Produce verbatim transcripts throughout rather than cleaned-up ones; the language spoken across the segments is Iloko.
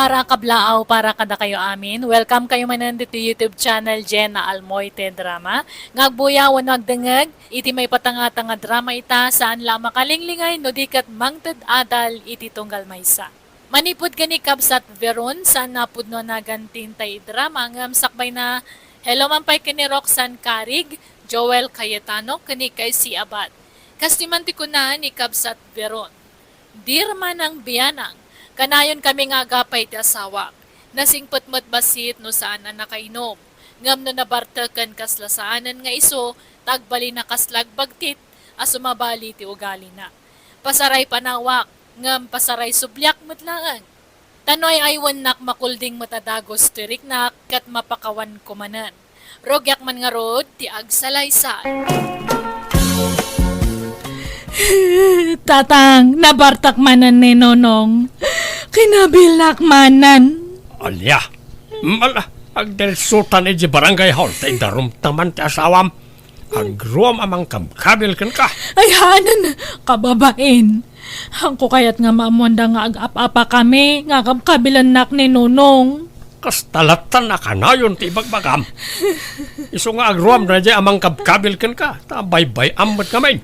Para kablaaw, para kadakayo amin, welcome kayo manen ditoy YouTube channel Jenna Almoite Drama. Nga agbuya wenno agdengngeg iti maipatangtang a drama ita, saan la a makalinglingay no di ket mangted adal iti tunggal maysa. Manipud ken ni Kabsat Veron, saan a pudno a nagan ti intay drama, ngem sakbayna, hello man pay ken ni Roxanne Carig, Joel Cayetano, ken ni Casey Abad. Kastoy man ti kuna ni Kabsat Veron. Dear Manang Bianang, kanayon kami nga agapay ti asawak. Nasingpet met bassit no saan a nakainom. Ngem no nabartek ken kasla saanen nga isu, ta agbalin a kasla agbagtit a sumabali ti ugalina. Pasaray panawak, ngem pasaray subliak met laeng. Ta no ay-aywennak, makulding met a dagus ti riknak ket mapakawanko manen. Rugiak man ngarud ti agsalaysay. Tatang, nabartek manen ni Nonong. Kinabilak manen. Ania? Mala, agdiretsotan idiay barangay hall, ta idarumta man ti asawam. Agruam a mangkabkabil kenka. Ay, haanen, kababain. Haanko kayat nga maammoanda nga agap-apakami nga kabkabilennak ni Nonong. Kasta lattan a kanayon ti ibagbagam. Isu nga agruam daydiay a mangkabkabil kenka, ta baybay-am met ngamin.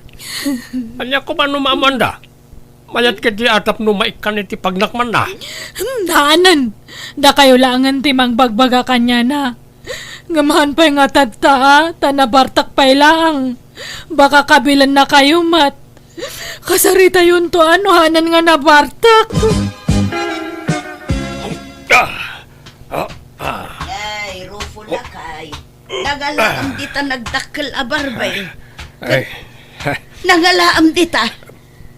Ania koma no maammoanda? Mayat ketdi a tapno maikkan iti pagnakmanna. Hmm, haanen. Dakayo laengen ti mangbagbaga kaniana. Ngem haan pay nga tatta, a, ta nabartek pay laeng. Baka kabilennakayo met. Kasaritayonto, a, no haanen nga nabartek. Ah, ah, ah. Ay, Rufo, lakay. Nangalaam dita nagdakkel a barbeng. Ay. Nangalaam dita.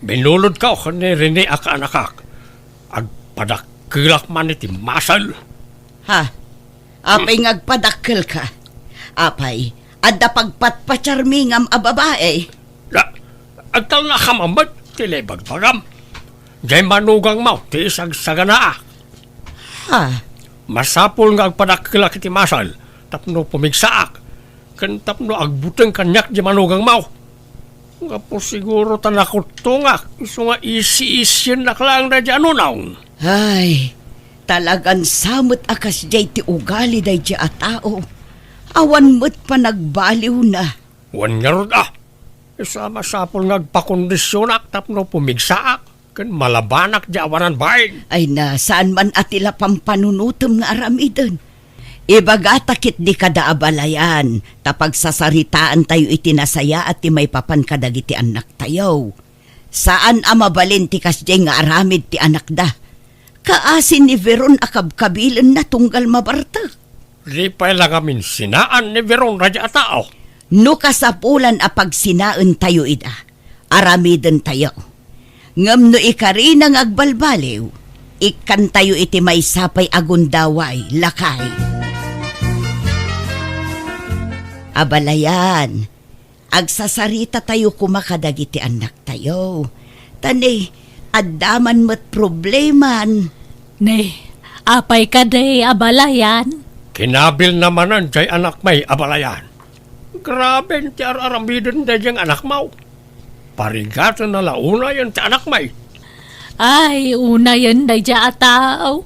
Binulodko ken ni Rene a kaanakak. Agpadakkelak man iti masal. Ha? Apay nga agpadakkelka? Apay, adda pagpatpatiarmi ngem a babai? Da, agtalnakam met ti naibagbagam. Diay manugangmo ti isagsaganaak. Ha? Masapul nga agpadakkelak iti masal tapno pumigsaak ken tapno agbuteng kaniak diay manugangmo. Gapu siguro ta nakuttongak, isu nga isi-isiennak laeng daydiay a nonong. Ay, talagan sa met a kasdiay ti ugali daydiay a tao. Awan met panagbaliwna. Wen ngarud a, isu a masapul nga agpakondisionak tapno pumigsaak ken malabanak diay awanan bain. Ay na, saan man a ti la pampanunotem nga aramiden. Ibagata ketdi kada abalayan, ta pagsasaritaantayo iti nasayaat ti maipapan kadagiti annaktayo. Saan a mabalin ti kasdiay nga aramid ti anakda. Kaasi ni Veron a kabkabilenna tunggal mabartek. Di pay la ngamin sinaan ni Veron daydiay a tao. No kasapulan a pagsinaentayo ida, aramidentayo. Ngem no ikarina nga agbalbaliw, ikkantayo iti maysa pay a gundaway, lakay. Abalayan, agsasarita tayo koma kadagiti annaktayo. Ta ne, adda man met probleman. Ne, apay kadi, abalayan? Kinabilna manen diay anakmi, abalayan. Graben ti ar-aramiden daydiay nga anakmo. Parigatenna la unayen ti anakmi. Ay, unayen daydiay a tao.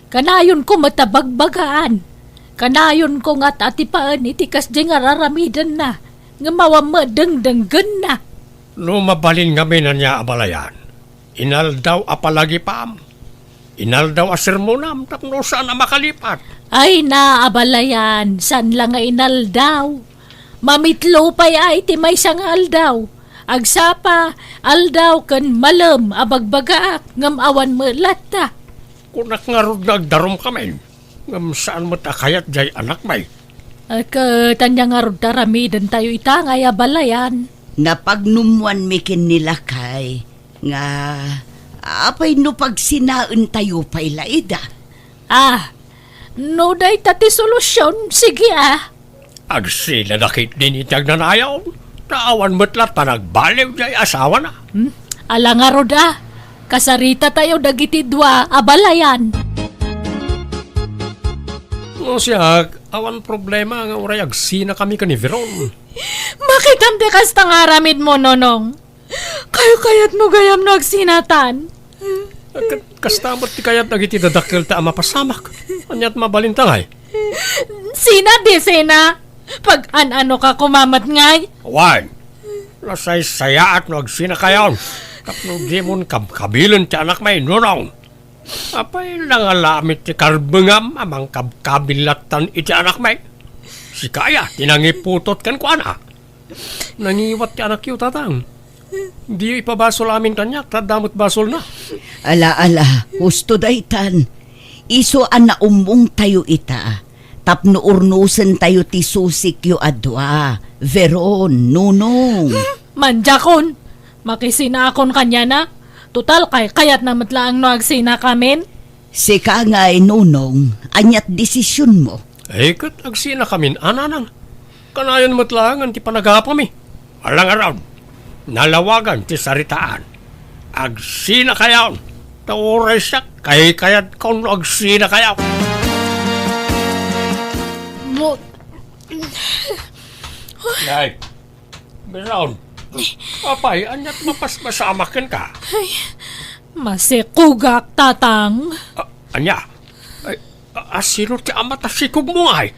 Kanayonko met a bagbagaan. Kanayonko nga atipaen iti kasdiay nga ar-aramidenna, ngem awan met dengdenggenna. No mabalin ngamin ania, abalayan, inaldaw a palagipam, inaldaw a sermonam tapno saan a makalipat. Ay na, abalayan, saan la nga inaldaw. Mamitlo pay a iti maysa nga aldaw. Agsapa, aldaw ken malem a bagbagaak, ngem awan met latta. Kunak ngarud nga agdarumkamin, ngem saan met a kayat diay anakmi. Ay, ket ania ngarud ti aramidentayo ita ngay, abalayan? Napagnummoanmi ken ni lakay nga, apay no pagsinaentayo pay la ida? Ah, no dayta ti solusion, sige, ah. Agsinada ketdin iti agnanayon, ta awan met latta nagbaliw diay asawana. Hmm? Ala ngarud a, kasaritatayo dagiti dua, abalayan. No siak, awan problema nga uray agsinakami ken ni Veron. Makitam ti kasta nga aramidmo, Nonong. Kayo-kayatmo gayam no agsinatan? Ket Kasta met ti kayat dagiti dadakkelta a mapasamak. Ania't mabalinta ngay? Sina, di sina? Pag-an-ano ka kumamat ngay? Wen, nasaysayaat no agsinakayon. Tapno dimon kabkabilen ti anakmi, Nonong. Apay, nangala met ti karbengam a mangkabkabil lattan iti anakmi? Sika aya ti nangiputot kenkuana? Nangiwat ti anakyo, Tatang. Diyo ipabasol amin kaniak, ta adda met basolna. Ala, ala, husto daytan. Isu a naummongtayo ita, tapno urnosentayo ti susikyo a dua, Veron, Nonong. Mandiakon, makisinaakon kaniana. Total, kaykayatna met laeng no agsinakamin. Sika ngay, Nonong, ania't desisionmo? Ay, ket agsinakamin a, Nanang. Kanayon met laengen ti panagapami. Ala ngarud, nalawagan ti saritaan. Agsinakayon, ta uray siak, kaykayatkon no agsinakayo. Mo- Nay, Biron. Apay, ania't mapaspasamak kenka? Ay, masikogak, Tatang. A-, ania? Ay, a-, a, sino ti ama ta sikogmo ngay?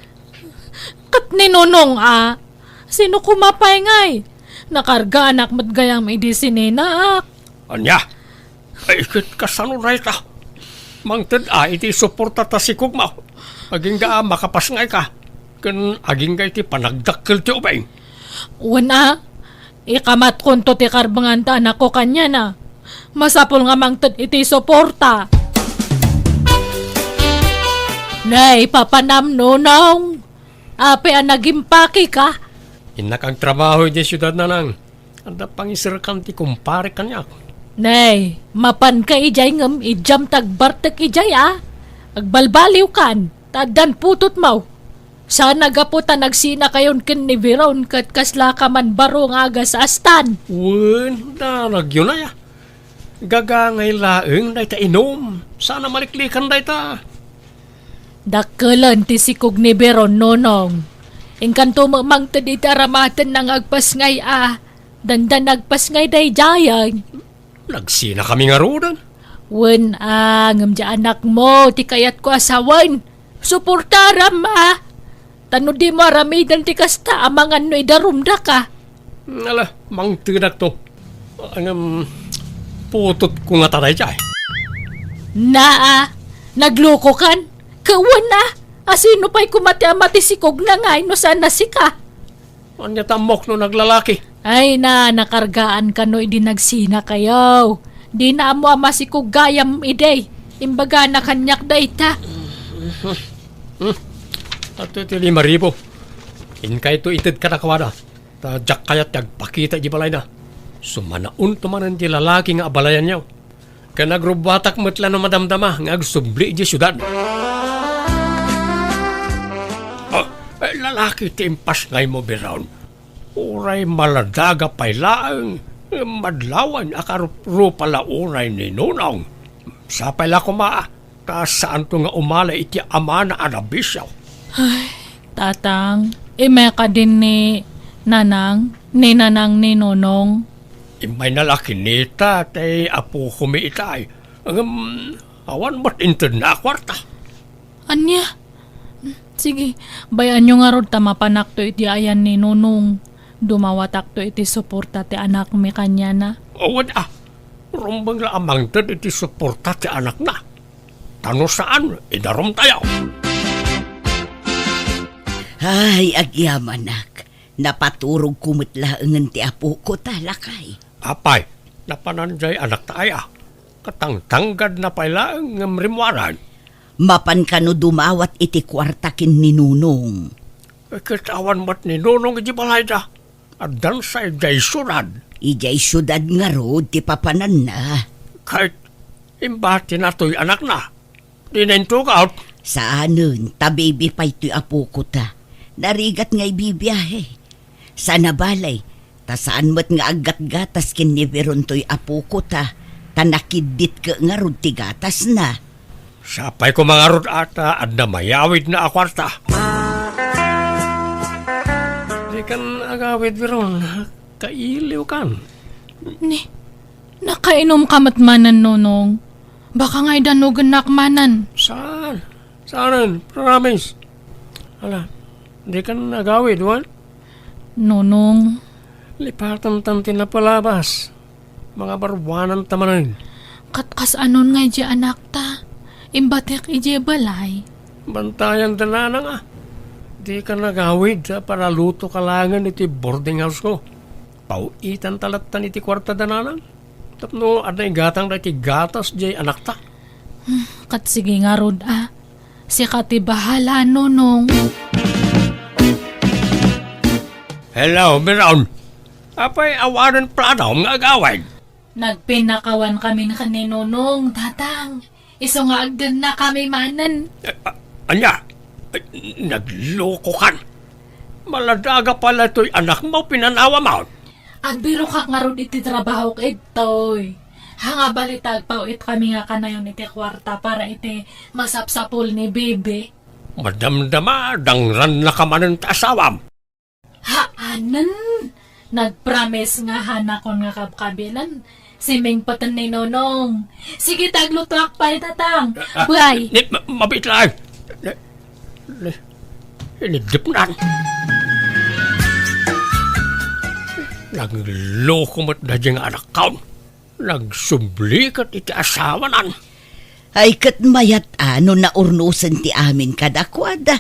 Ket ni Nonong a. Sino koma pay ngay? Nakargaanak met gayam idi sininaak. Ania? Ay, ket kasano dayta? Mangted a iti suporta ta sikogmo. Agingga a makapasngayka. Ken agingga iti panagdakkel ti ubing. Wen a, ikamatkonto ti karbengan ta anakko kaniana. Masapul nga mangted iti suporta. Nay, papanam, Nonong. Apay a nagimpakeka? Innak agtrabaho idiay siudad, Nanang. Adda pangiserkan ti kumparek kaniak. Nay, mapanka idiay ngem idiam ta agbartek idiay a. Agbalbaliwkan, ta addan putotmo. Saan a gapu ta nagsinakayon ken ni Veron ket kaslaka man baro nga agasastan. Wen, danagyo nay a. Gagangay laeng dayta inum. Saan a maliklikan dayta. Dakkelen ti sikog ni Veron, Nonong. Inkanto met mangted iti aramatenna nga agpasngay a. Dandan agpasngay daydiay. Nagsinakami ngaruden. Wen a, ngem diay anakmo ti kayatko a sawen. Suportaram a. Ta no dimo aramiden ti kasta, amangan no idarumdaka. Ala, mangtedakto. Ngem, putotko ngata daydiay. Naa, naglokokan. Kawan a, asino pay koma ti ama ti sikogna ngay no saan a sika? Ania ta ammok no naglalaki? Ay na, nakargaan kano idi nagsinakayo. Dina ammo a masikog gayam idi. Imbagana kaniak dayta. Hmm. Adtoy ti lima ribu. Inkayto ited kadakuada. Ta diak kayat ti agpakita iti balayna. Sumanaonto manen ti lalaki nga abalayanyo. Ken agrubbuatak met la no madamdama nga agsubli idiay siudad. Ah, eh, lalaki ti impasngaymo, Biron. Uray maladaga pay laeng, madlawen a karuprupa la unay ni Nonong. Sapay la koma, ta saanto nga umali iti amana a nabisio. Ay, Tatang, immay kadi ni Nanang, ni Nanang ni Nonong. Immayna la kinita ti apokomi itay. Ngem, awan met intedna a kuarta. Ania? Sige, bay-anyo ngarud ta mapanakto iti ayan ni Nonong. Dumawatakto iti suporta ti anakmi kaniana. Awan a. Rumbeng la a mangted iti suporta ti anakna. Ta no saan, idarumtayo. Ay, agyamanak. Napaturogko met laengen ti apokota, lakay. Apay, napanan diay anakta aya? Katangtanggadna pay laeng ngem rimmuaran. Mapan kano dumawat iti kuarta ken ni Nonong? Ket awan met ni Nonong iti balayda. Addansa idiay siudad. Idiay siudad ngarud ti papananna. Ket imbatina toy anakna. Dina intugaw. Saanen, ta bibi pay toy apokota. Narigat nga ibibiahe. Saan a bale, ta saan met nga aggatgatas ken ni Veron toy apokota, ta nakiddit ket ngarud ti gatasna. Sapay koma ngarud a ta adda mayawidna a kuarta. Dikan agawid, Veron. Kailiwkan. Ni, nakainumka met manen, Nonong. Baka nga idanugennak manen. Saan? Saanen? Promise. Ala, dikan agawid, wen? Nonong. Lipatantan ti napalabas. Mangabaruananta manen. Ket kasano ngay diay anakta? Imbatek idiay balay. Bantayan da nanang a. Dikan agawid a paralutoka laengen iti boarding house-ko. Paw-itanta lattan iti kuarta da nanang. Tapno adda igatangda iti gatas diay anakta. Hmm, ket sige ngarud a. Sika ti bahala, Nonong. Hello, Biron. Apay awanen plano nga agawid? Nagpinnakawan kami ken ni Nonong, Tatang. Isu nga agdennakami manen. Eh, a-, ania? Ay, naglokokan. Maladaga pala toy anakmo, pinanawam. Agbirokak ngarud iti trabahok, Edtoy. Haan nga balita, agpaw-itkami nga kanayon iti kuarta para iti masapsapul ni Bibi. Madamdama, dangrannaka manen ti asawam. Haanen! Nagpromise nga haanakon nga kabkabilan. Simingpeten ni Nonong. Sige, ta aglutoak pay, Tatang. Ah, ah, Bye. Ni, ma-, mabit lang. Ni, ni, inidipnan. Nagloko met daydi nga anakkaon. Nagsubli ket iti asawanan. Ay, ket mayat a no naurnosen ti amin kadakuada.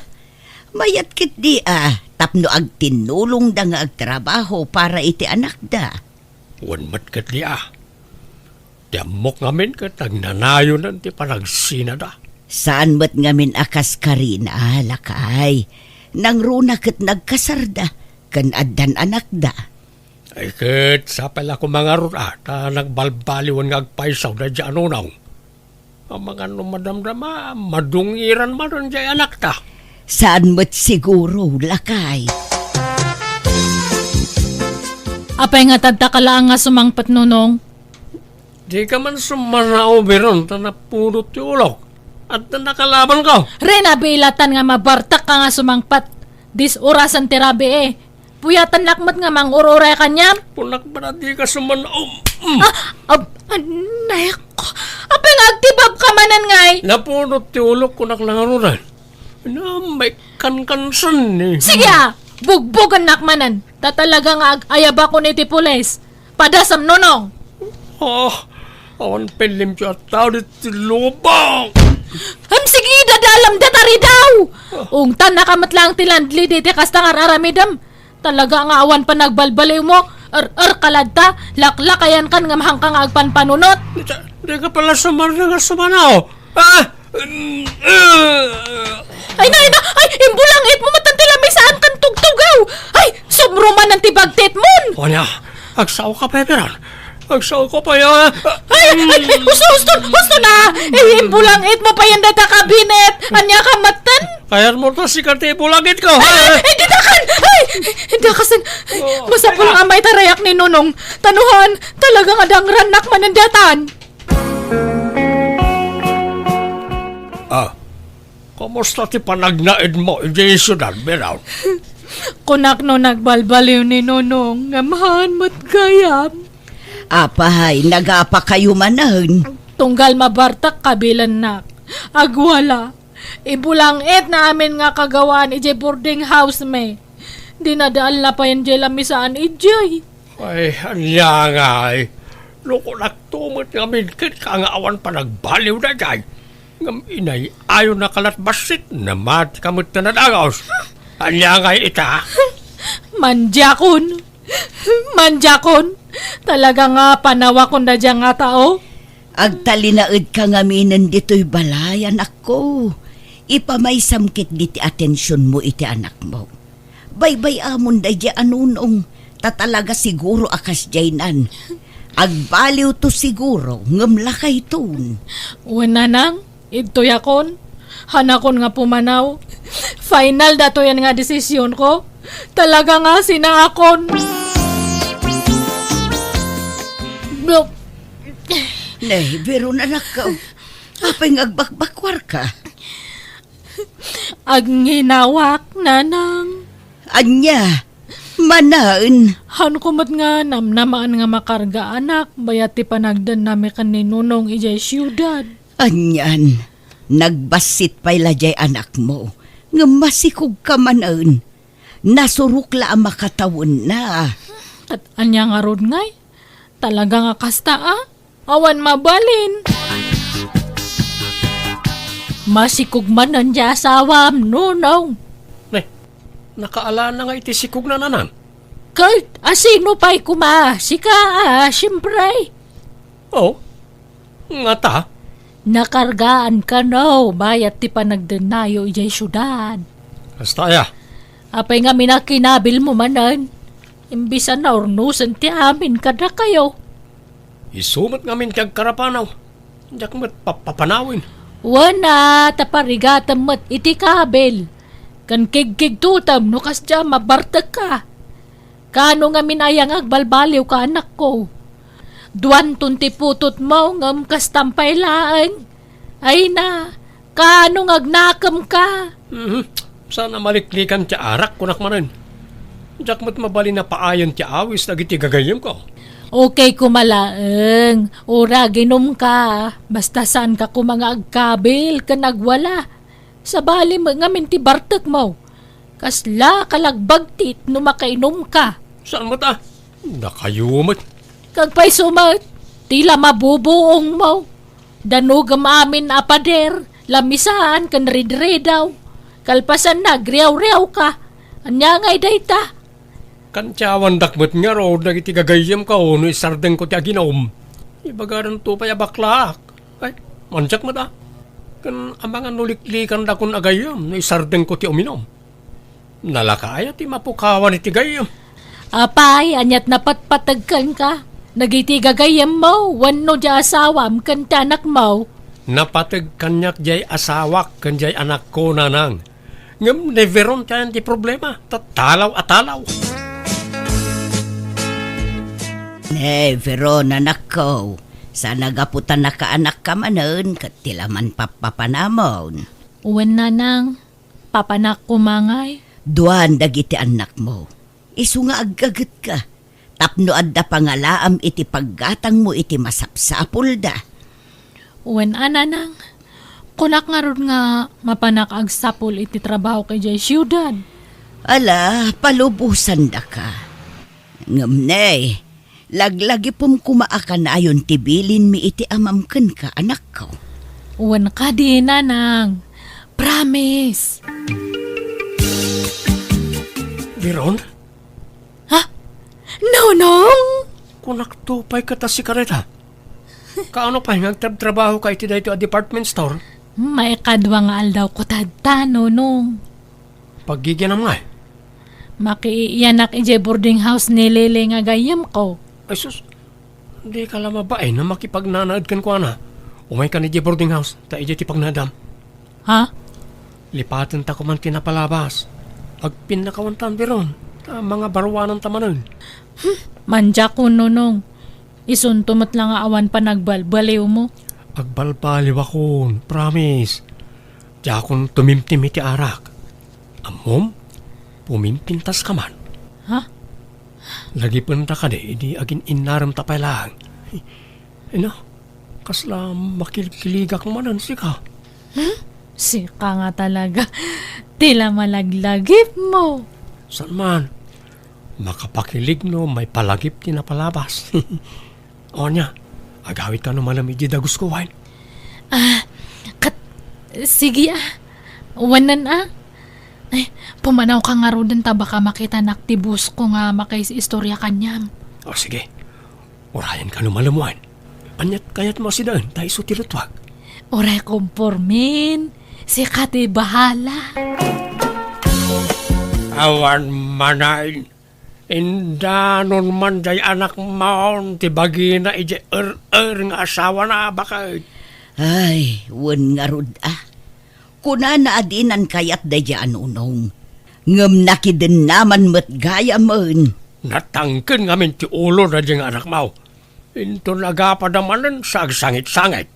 Mayat ketdi a tapno agtinnulongda nga agtrabaho para iti anakda. Wen met ketdi a. Ti ammok ngamin ket agnanayonen ti panagsinada. Saan met ngamin a kas Karina, lakay. Nangruna ket nagkasarda, ken addan anakda. Ay ket, sapay la koma ngarud a, ta nagbalbaliwen nga agpayso daydi a Nonong. Amangan no madamdama, madungiran manen diay anakta. Saan met siguro, lakay. Apay nga tadta ka laeng nga sumangpet, Nonong? Dika man sumanao, Biron, ta napudot ti ulok. Adda nakalabanko. Rena, bilatan nga mabartekka nga sumangpet. Dis-orasen ti rabii. Puyatennak met nga mangur-uray kaniam. Kunak ba a dika sumanao? Mm. Ah, ab-, anay ko. Apay nga agtibabka manen ngay? Napudot ti ulok, kunak la ngaruden. Na, may kankansan ni. Sige a, bugbogennak manen. Ta talaga nga ag-ayabakon iti pulis. Padasem, Nonong. Ah, awan pay limpio a tao ditoy lubong. Ham, sige, dadalem dayta ridaw. Ungtannaka met laeng ti landlady iti kasta nga ar-aramidem. Talaga nga awan panagbalbaliwmo. Er-er ka latta, laklakayankan ngem haanka nga agpanpanunot. Dika, dika pala sumarna nga sumanao. Ah! Ay, nay, nay! Ay, imbulangitmo met ti lamisaan ken tugtugaw! Ay, sumrumanan ti bagtitmon! Ania, agsaoka pay, Biron? Agsaoka pay, ah! Ay, ay, husto, husto, husto na! Ay, imbulangitmo pay dayta kabinet! Ania ka metten? Kayatmo ta sika ti ibulangitko! Ay, ay, ay, ditakan! Ay, dakasen! Oh. Masapul nga maitarayak ni Nonong. Ta no haan, talaga nga dangrannak manen daytan. Ah, kumusta ti panagnaedmo idiay siudad, Biron? Kunak no nagbalbaliw ni Nonong, ngem haan met gayam. Apay, nagapakayo manen? Tunggal mabartek kabilennak. Agwala. Ibulangitna amin nga kagawaan idiay boarding house mi. Dinadaelna pay diay lamisaan idiay. Ay, ania ngay? No kunakto met ngamin kenka nga awan panagbaliw daydiay. Ngem inay-ayonaka lat bassit, namatika met ta nadagos. Ania ngay ita? Mandiakon. Mandiakon. Talaga nga panawakon daydiay nga tao. Agtalinaedka ngaminen ditoy balay, anakko. Ipamaysam ketdi ti atensionmo iti anakmo. Baybay-amon daydiay a Nonong, ta talaga siguro a kasdiaynan. Agbaliwto siguro, ngem lakayton. Wen, nanang, idtoyakon. Haanakon nga pumanaw. Final datoyen nga desisionko. Talaga nga sinaakon. Blo- Ne, Biron, anakko. Apay nga agbakbakwarka? Agnginawa, nanang. Ania? Manen? Haanko met nga namnamaen nga makarga, anak, bayat ti panagdennami ken ni Nonong idiay siudad. Anian, nagbassit pay la jay anakmo, ngem masikogka manen. Nasurok la a makatawenna. Ket ania ngarud ngay? Talaga nga kasta, a? Awan mabalin. Masikog manen jay asawam, Nonong. Ne, nakaalana nga iti sikogna, Nanang? Ket asino pay koma? Sika, a, siempre. Oh, ngata? Nakargaan kano bayat ti panagdennayo idiay siudad. Kasta aya? Apay ngamin a kinabilmo manen? Imbis a naurnosen ti amin kadakayo. Isu met ngamin ti agkarapanaw. Diak met pappapanawen. Wen a, ta parigatem met iti kabil. Ken kigkigtotem no kasdiay a mabartekka. Kaano ngamin aya nga agbalbaliwka, anakko? Duanton ti putotmo ngem kastam pay laeng. Ay na, kaano nga agnakemka? Mhm. Saan a maliklikan ti arak, kunak manen. Diak met mabalin a paayen ti awis dagiti gagayyemko. Okay koma laeng, uray aginumka. Basta saanka koma nga agkabil ken agwala. Sabali met ngamin ti bartekmo. Kasla kalagbagtit no makainumka. Saan met a? Dakayo met. Kagpayso met, ti la mabubuongmo. Danugem amin a pader, lamisaan ken ridridaw. Kalpasanna, agriawriawka. Ania ngay dayta? Kantiawandak met ngarud dagiti gagayyemko no isardengko ti aginum. Ibagadanto pay a baklaak. Ay, mandiak met a. Ken amangan no liklikandakon a gayyem no isardengko ti uminum. Nalaka aya ti mapukawan iti gayyem? Apay, aniat napatpateg kenka? Dagiti gagayyemmo wenno diay asawam ken ti anakmo? Napateg kaniak diay asawak ken diay anakko, Nanang. Ngem ni Veron ti ayan ti problema, ta talaw a talaw. Ne, Veron, anakko, saan a gapu ta nakaanakka manen ket ti la man pappapanamon. Wen, Nanang, papanak koma ngay. Duan dagiti annakmo. Isu nga aggagetka tapno adda pangalaam iti paggatangmo iti masapsapulda. Wen a, Nanang, kunak ngarud nga mapanak agsapul iti trabahok idiay siudad. Ala, palubosandaka. Ngem ne, laglagipem koma a kanayon ti bilinmi iti amam kenka, anakko. Wen kadi, Nanang. Promise. Veron? Ha? Nonong? Kunakto pay ket a sika dayta. Kaano pay nga agtrabtrabahoka iti daytoy a department store? Maikadua nga aldawko tatta, Nonong. Paggigianam ngay? Makiiyanak idiay boarding house ni Lele nga gayyemko. Ay sus, dika la mabain a makipagnanaed kenkuana. Umaykan idiay boarding house, ta idiay ti pagnaedam. Ha? Lipatenta koman ti napalabas. Agpinnakawantan, Veron, ta mangabaruananta manen. Hmm, mandiakon, Nonong. Isunto met la nga awan panagbalbaliwmo. Agbalbaliwakon, promise. Diakon tumimtim iti arak. Ammom, pumimpintaska man. Ha? Lagipenta kadi idi agin-innaremta pay laeng. Ino, kasla makilkiligak manen sika. Hmm? Sika nga talaga. Ti la malaglagipmo. Saan man? Makapakilig no maipalagip ti napalabas. O ania, agawidka no malem iti dagusko, wen? Ah, ket, sige, a. Wen a. Ay, pumanawka ngaruden ta baka makitanak ti boss ko nga makaistoria kaniam. O, sige. Urayenka no malem, wen. Aniat kayatmo a sidaen ta isu ti lutwag? Uray kompormen. Sika ti bahala. Awan manen. Indanon man jay anakmon ti bagina idiay er-er nga asawana, baket. Ay, wen ngarud a. Kunana a dinan kayat daydiay a Nonong. Ngem nakidennaman met gayamen. Natangken ngamin ti ulo daydiay nga anakmo. Inton agapada manen sa agsangit-sangit.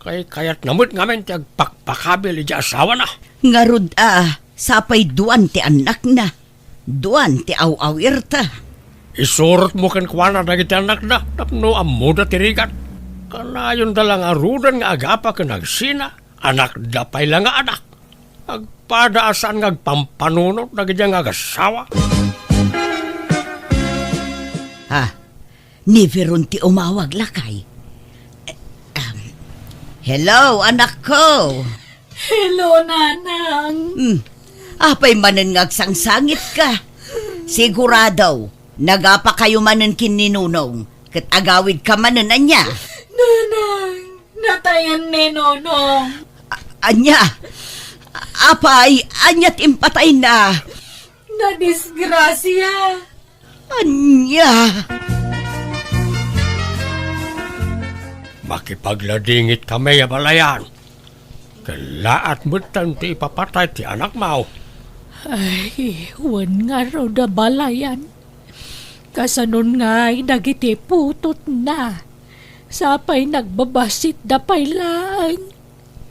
Kaykayatna met ngamin ti agpakpakabil idiay asawana. Ngarud a, sapay duan ti annakna. Duan ti aw-awirta. Isurotmo kenkuana dagiti annakda tapno ammoda ti rigat. Kanayonda la ngaruden nga agapa ken agsina, anakda pay la nga anak. Agpada a saan nga agpampanunot dagiti nga agassawa. Ha? Ni Veron ti umawag, lakay? Eh, um, hello, anakko. Hello, Nanang. Hmm. Apay manen nga agsangsangitka? Sigurado, nagapakayo manen ken ni Nonong, ket agawidka manen, ania? Nanang, natayen ni Nonong. A-, ania? Apay, ania ti impatayna? Nadisgrasia. Ania? Makipagladingit kami a balayan. Kellaat metten ti ipapatay ti anakmo. Ay, wen ngarud a balayan. Kasanon ngay dagiti putotna? Sapay nagbabassit da pay laeng.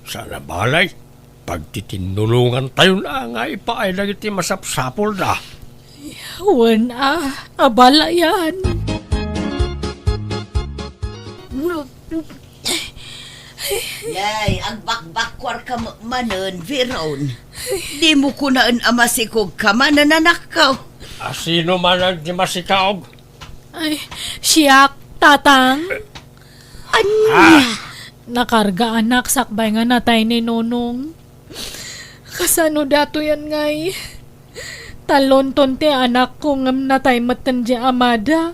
Saan a balay, pagtitinnulongantayon a nga ipaay dagiti masapsapulda. Wen a, a balayan. Yay, agbakbakkuarka met manen, Veron. Dimo kunaen a masikogka manen, anakko. A sino manen ti masikaog? Ay, siak, Tatang. Ania? Ah! Nakarga anak sakbay nga natay ni Nonong. Kasano datoyen ngay? Talonton ti anakko ngem natay metten ti amada.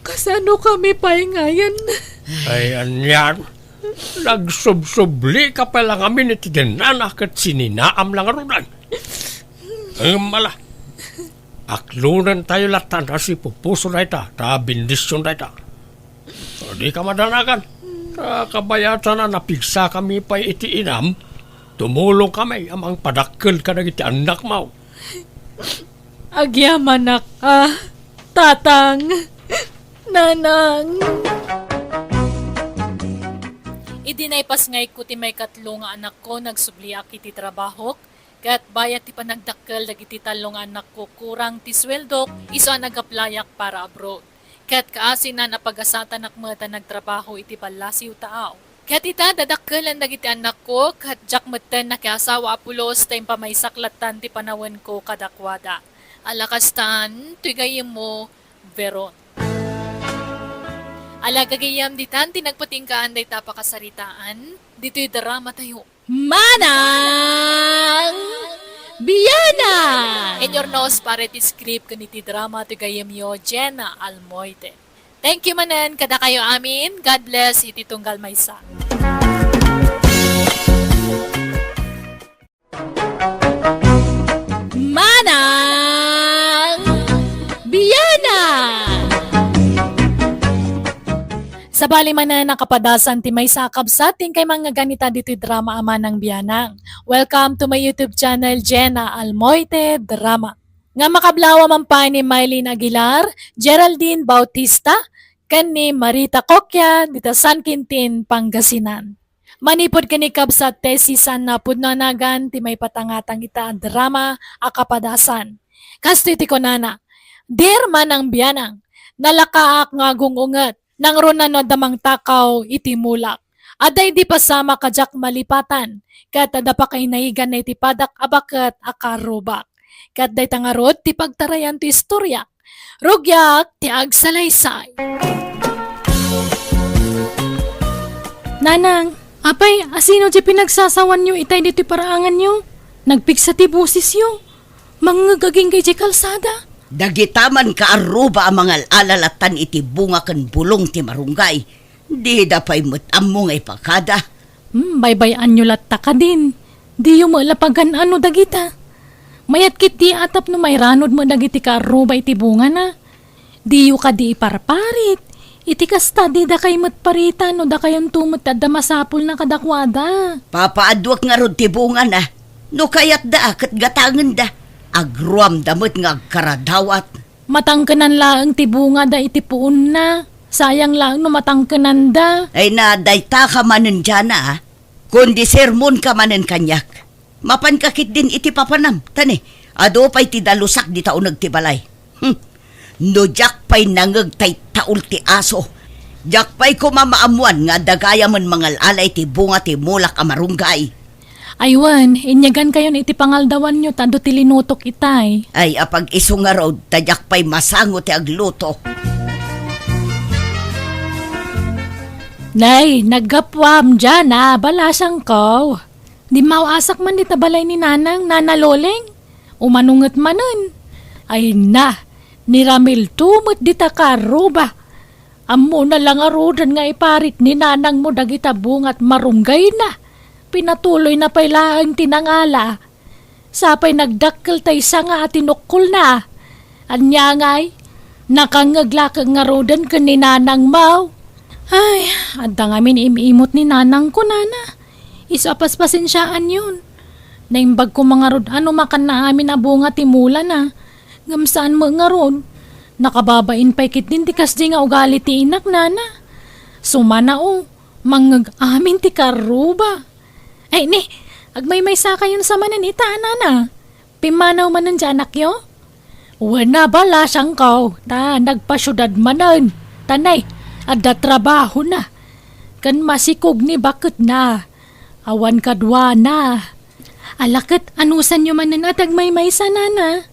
Kasano kami pay ngayen? Ay, anian? Nagsubsublika pay la ngamin iti denana ket sininaam la ngaruden. Ngem ala, aklonentayo latta a sipupuso dayta, ta bendision dayta. Dika madanagan. Ta kabayatan a napigsakami pay iti inam, tumulongkami a mangpadakkel kadagiti annakmo. Agyamanak a, Tatang, Nanang. Idi naipasngayko ti maikatlo nga anakko, nagsubliak iti trabahok, ket bayat ti panagdakkel dagiti tallo nga annakko, kurang ti sueldok, isu a nag-applyak para abroad. Ket kaasinan a pagasatanak met a nagtrabaho iti ballasiw taaw. Ket ita, dadakkelen dagiti annakko, ket diak metten nakiasawa a pulos ta impamaysak lattan ti panawenko kadakuada. Ala kastan, toy gayyemmo, Veron. Ala gagayyem, ditan ti nagpatinggaan dayta a pakasaritaan, ditoy dramatayo. Manang Bianang! Inurnos para iti script ken iti drama ti gayyemyo, Jenna Almoite. Thank you manen kadakayo amin. God bless iti tunggal maysa. Manang Bianang! Sabali manen a kapadasan ti maysa a kabsat ti inkay mangngegana ita ditoy drama a Manang Bianang. Welcome to my YouTube channel, Jenna Almoite Drama. Nga makablawa man pay ni Mylene Aguilar, Geraldine Bautista, ken ni Marita Coquia dita San Quintin, Pangasinan. Manipud ken ni kabsat Tessie San Napudno a nagan ti maipatangatang ita a drama a kapadasan. Kastoy ti kunana, "Dear Manang Bianang, nalakaak nga agung-unget, nangruna no adda mangtakaw iti mulak. Adda idi pasamak a diak malipatan, ket adda pakainayiganna iti padak a baket a karrubak." Ket dayta ngarud ti pagtarayan ti istorya. Rugiak ti agsalaysay. Nanang, apay, asino ti pinagsasawanyo itay ditoy paraanganyo? Nagpigsa ti bosesyo. Mangngeg agingga idiay kalsada. Dagita man kaarruba a mangal-ala lattan iti bunga ken bulong ti marunggay. Dida pay met ammo nga ipakada. Hmm, baybay-anyo latta kadin. Diyo met la pagan-ano dagita. Mayat ketdi a tapno mairanod met dagiti kaarruba iti bungana. Diyo kadi iparparit. Iti kasta, didakay met paritan no dakayonto met ti adda masapulna kadakuada. Papaaduek ngarud ti bungana. No kayatda, ket gatangenda. Agruamda met nga agkaradawat. Matangkenan laeng ti bungada iti puonna. Sayang laeng no matangkenanda. Ay na, dayta ka manen, Jana, a. Kundi sermonka manen kaniak. Mapanka ketdin iti papanam, ta ne, adu pay ti dalusak dita uneg ti balay. Hmm. No diak pay nangeg tay taul ti aso, Diak pay koma maammuan nga adda gayamen mangal-ala iti bunga ti mulak a marunggay. Ay wen, inyagankayon iti pangaldawanyo ta adu ti linutok itay. Ay, apag-isu ngarud, ta diak pay masango ti agluto. Nay, naggapuam diay a balasangko. Dimmaw-asak man dita balay ni Nanang, Nana Loleng. Umanunget manen. Ay na, niramilto met dita karuba. Ammona la ngaruden nga iparit ni nanangmo dagita bunga ti marunggayna. Pinatuloyna pay laeng ti nangala. Sa pay nagdakkel tay sanga a tinukkolna. Ania ngay, nakangngeg la koma ngaruden ken ni nanangmo. Ay, adda ngamin im-imot ni nanangko, nana. Isu a paspasensiaanyon. Naimbag koma ngarud a no makanna amin a bunga ti mulana. Ngem saan met ngarud. Nakababain pay ketdin ti kasdi nga ugali ti inak, nana. Sumana, o, mangngeg amin ti karuba. Ay, ni, agmaymaysakayon sa manen ita, nana. Pimmanaw manen ti anakyo? Wen a, balasangko, ta nagpasiudad manen. Ta nay, adda trabahona. Ken masikog ni baketna. Awan kaduana. Ala ket, anusanyo manen a ti agmaymaysa, nana?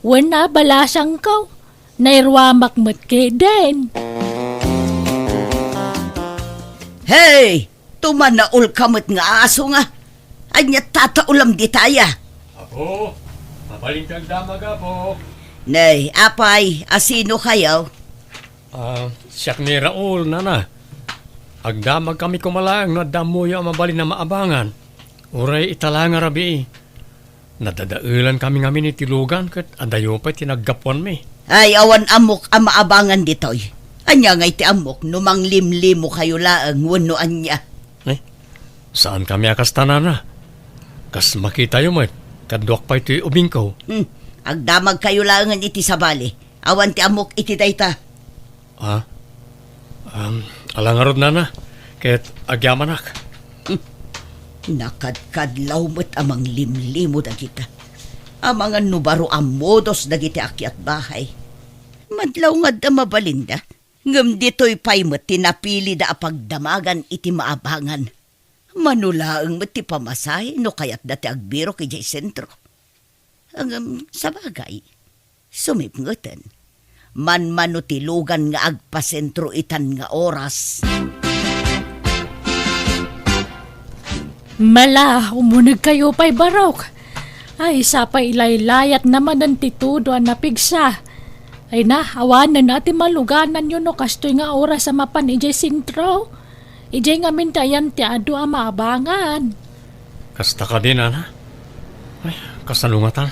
Wen a, balasangko, nairuamak met ketdin. Hey! Tumanaol ka met nga aso nga. Ania ti tataolam ditaya? Apo, mabalin ti agdamag, Apo. Nay, apay, a sino kayo? Ah, siak ni Raul, nana. Agdamag kami koma laeng no adda ammoyo a mabalin a maabangan. Uray ita la nga rabii. Nadadaelan kami ngamin iti lugan ket adayo pay ti naggapuanmi. Ay, awan ammok a maabangan ditoy. Ania ngay ti ammok no manglimlimo kayo laeng wenno ania? Eh, saan kami a kasta, nana. Kas makitayo met, kaduak pay toy ubingko. Hmm, agdamag kayo laengen iti sabali. Awan ti ammok iti dayta. Ah? Um, ala ngarud, nana, ket agyamanak. Hmm. Nakadkadlaw met a manglimlimo dagita. Amangan no baro a modos dagiti akyat bahay. Madlaw nga adda mabalinda, ngem ditoy pay met ti napilida a pagdamagan iti maabangan. Mano laeng met ti pamasahe no kayatda ti agbirok idiay sentro. Ngem, sabagay, sumipngeten. Manmano ti lugan nga agpasentro itan nga oras. Mala, umunegkayo pay barok. Ay, sapay ilaylayat na manen ti tudo a napigsa. Ay na, awanen a ti malugananyo no kastoy nga oras a mapan idiay sentro. Idiay ngamin ti ayan ti adu a maabangan. Kasta kadi, nana? Ay, kasano ngatan?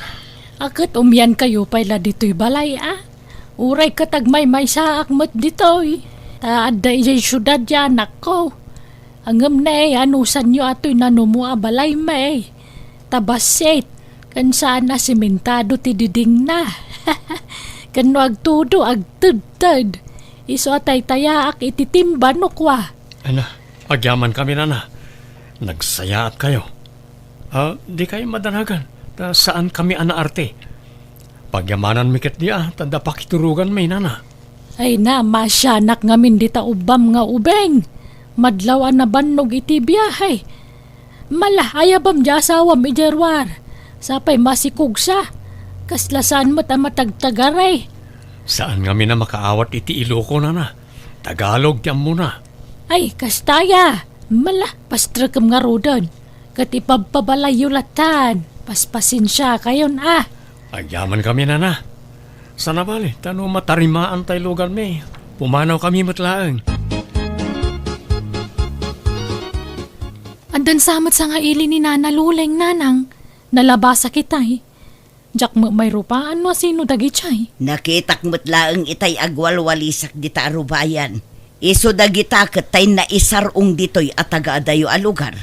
A ket umiankayo pay la ditoy balay a? Uray ket agmaymaysaak met ditoy. Ta adda idiay siudad ti anakko. Ngem ne, anusanyo a toy nanumo a balaymi? Ta bassit, ken saan a simentado ti didingna. Ken no agtudo, agtedted. Isu a taytayaak iti timba no kua. Ay na, agyamankami, nana. Nagsayaatkayo. Ah, dikay madanagan, ta saankami a naarte. Pagyamananmi ketdi a, ta adda pakituroganmi, nana. Ay na, masianak ngamin dita ubbam nga ubing. Madlaw a nabannog iti biahe. Mala, ayabam ti asawam idiay ruar. Sapay masikogsa. Kasla saan met a matagtagari. Saan ngamin a makaawat iti Iloko, nana. Tagalog ti ammona. Ay, kasta ya. Mala, pastrekem ngaruden. Ket ipabpabalayyo latan. Paspasensiakayon a. Agyamankami, nana. Sana bale, ta no matarimaan tay luganmi, pumanawkami met laeng. Addan sa met sangaili ni Nana Luleng, nanang. Nalabasak itay. Diak met mairupaan no asino dagitay. Nakitak met laeng itay agwalwalisak dita a rubayan. Isu dagita ket tay naisar-ong ditoy a tagaadayo a lugar.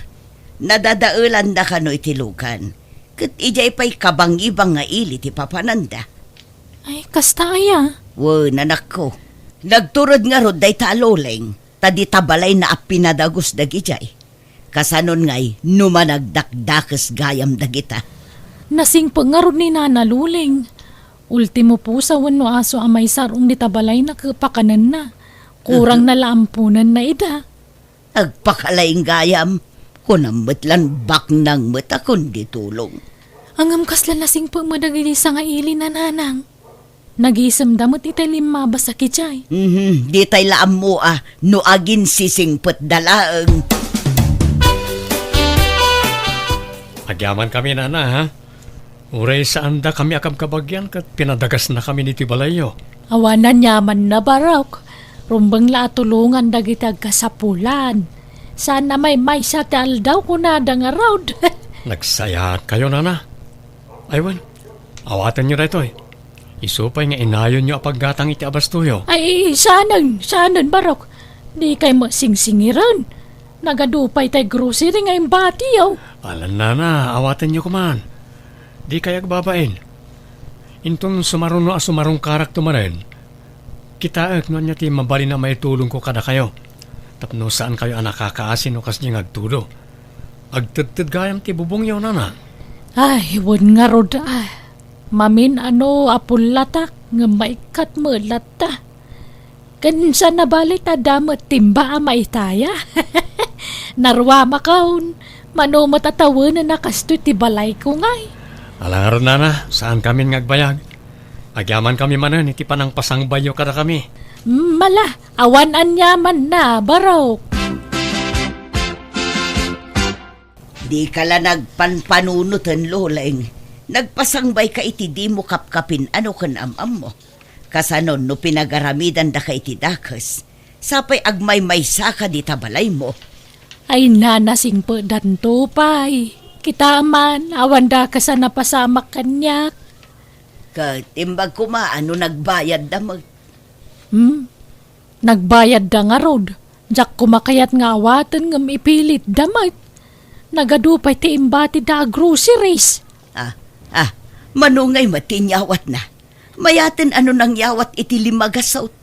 Nadadaelanda kano iti lugan, ket idiay pay kabangibang nga ili ti papananda. Ay, kasta aya? Wen, anakko. Nagtured ngarud dayta a Luleng, ta dita balayna a pinadagus dagidiay. Kasanon ngay no managdakdakes gayam dagita? Nasingpet ngarud ni Nana Luleng. Ultimo pusa wenno aso a maisar-ong dita balayna ket pakanenna. Kurang na la amponenna ida. Agpakalaing gayam, kunam met lan baknang met a kundi tulong. Ngem kasla nasingpet met dagiti sangaili, nanang. Nagisemda met itay limmabas a kitiay. Mhm, ditay la ammo a no aginsisingpetda laeng. Agyaman kami, nana, ha? Uray saanda kami a kabkabagian ket pinadagasna kami iti balayyo. Awan aniamanna, Barok. Rumbeng la a tulongan dagiti agkasapulan. Saan a maymaysa ti aldaw, kunada ngarud. Nagsayaat kayo, nana. Ay, wen, awatenyo daytoy. Isu pay nga inayonyo a paggatang iti abastoyo. Ay, saanen, saanen, Barok. Dikay met singsingiren. Nagadu pay tay grocery nga imbatiyo. Alan, nana, awatenyo koman. Dikay agbabain. Inton sumaruno a sumarungkarakto manen, kitaek no ania ti mabalin a maitulongko kadakayo. Tapno saankayo a nakakaasi no kasdiay nga agtudo. Agtedted gayam ti bubongyo, nana. Ay, wen ngarud, ah. Mamin-ano a pullatak, ngem maikkat met latta. Ken saan a bali ta adda met timba a maitaya. Naruamakon, mano met a tawenen a kastoy ti balayko ngay. Ala ngarud, nana, saan kamin nga agbayag. Agyaman kami manen iti panangpasangbayyo kadakami. Mm, ala, awan aniamanna, Barok. Dika la nagpanpanunoten, Loleng. Nagpasangbayka iti dimo kapkapin-ano ken am-ammo. Kasanon no pinagaramidandaka iti dakes, sapay agmaymaysaka dita balaymo. Ay, nana, singpetdanto pay. Kitaem man, awan dakes a napasamak kaniak. Ket imbag koma a no nagbayadda met. Hmm? Nagbayadda ngarud. Diak koma kayat nga awaten ngem ipilitda met. Nagadu pay ti imbatida a groceries. Ah, ah, mano ngay met ti inyawatna? Mayaten a no nangyawat iti lima gasut.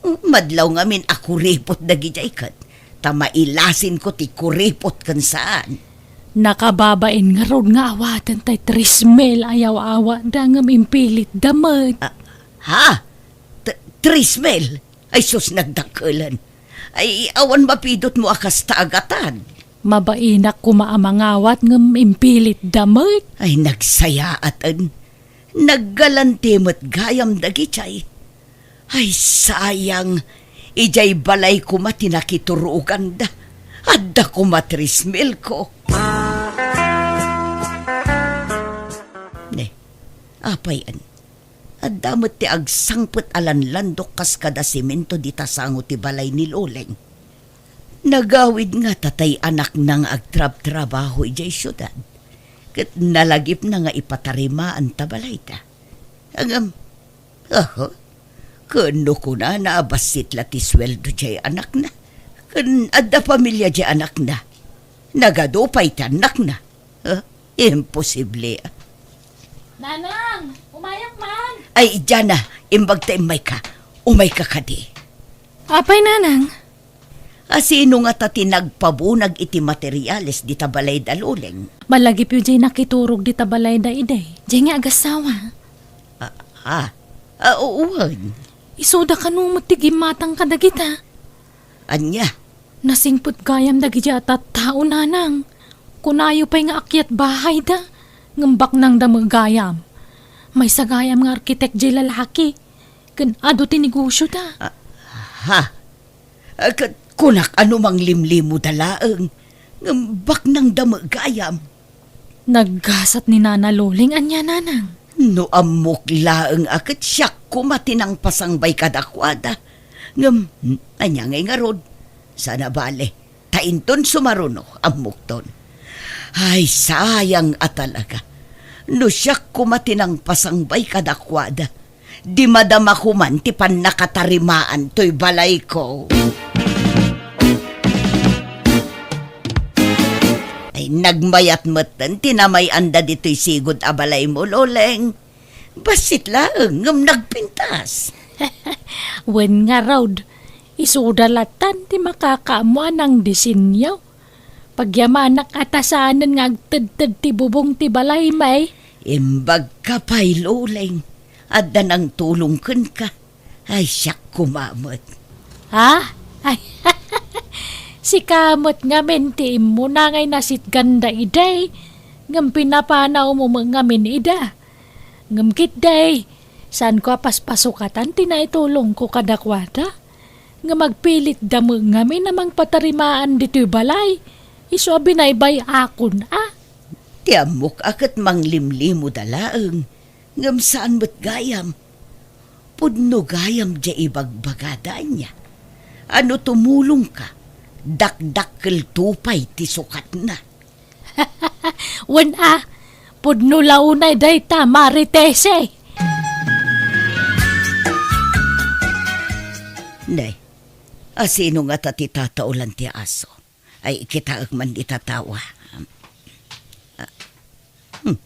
Madlaw ngamin a kuripot dagidiay ket ta mailasinko ti kuripot ken saan. Nakababain ngarud nga awaten tay tres mil a yaw-awatda ngem impilitda met. Ah, ha? T-, tres mil? Ay sus, nagdakkelen. Ay, awan mapidutmo a kasta a gatad. Mabainak koma a mangawat ngem impilitda met. Ay, nagsayaaten. Naggalanti met gayam dagidiay. Ay, sayang. Idiay balay koma ti nakituroganda. Adda koma tres milko. Ne, apay, an? Adda met ti agsangpet a lanlandok kas kada semento dita sango ti balay ni Loleng. Nagawid ngata tay anakna nga agtrabtrabaho idiay siudad, ket nalagipna nga ipatarimaan ta balayda. Ngem, aha, ken no kunana a bassit la ti sueldo diay anakna, ken adda pamilia diay anakna, nagadu pay ti annakna. Ha? Imposible. Nanang, umayak man. Ay, Jana, imbag ta immayka. Umayka kadi. Apay, Nanang? A, sino ngata ti nagpabunag iti materiales dita balayda, Loleng? Malagipyo diay nakiturog dita balayda idi. Diay nga agassawa. Ah, ah, ah, wen. Isuda kano met ti gimmatang kadagita? Ania? Nasingpet gayam dagidiay a tattao, Nanang. Kunayo pay nga akyat bahayda, ngem baknangda met gayam. Maysa gayam nga arkitek diay lalaki, ken adu ti negosioda. Ah, ha? Ah, ket kunak a no manglimlimoda laeng, ngem baknangda met gayam. Naggasat ni Nana Loleng ania, Nanang? No ammok laeng a ket siak koma ti nangpasangbay kadakuada. Ngem, ania ngay ngarud? Saan a bale, ta inton sumaruno, ammokton. Ay, sayang a talaga. No siak koma ti nangpasangbay kadakuada, di madama koman ti pannakatarimaan toy balayko. Ay, nagmayat metten ti namay-anda ditoy sigud a balaymo, Loleng. Bassit laeng ngem nagpintas. Wen ngarud, isuda latan ti makakaammo a nangdisenyo. Pagyamanak a ta saanen nga agtedted ti bubong ti balay, may. Imbagka pay, Loleng. Adda nangtulong kenka. Ay, siak koma met. Ha? Ay, sika met ngamin ti immuna nga inasitganda idi, ngem pinapanawmo met ngamin ida. Ngem ketdi, saanko a paspasukatan ti naitulongko kadakuada. Ngem agpilitda met ngamin a mangpatarimaan ditoy balay, isu a binaybay-akon a. Ti ammok a ket manglimlimoda laeng, ngem saan met gayam. Pudno gayam diay ibagbagada ania. A no tumulongka, dakdakkelto pay ti sukatna. Wen a, pudno la unay dayta, Maritese. Ne, asino ngata ti tataolan ti aso? Ay, kitaek man dita tawa. Ah, hmm.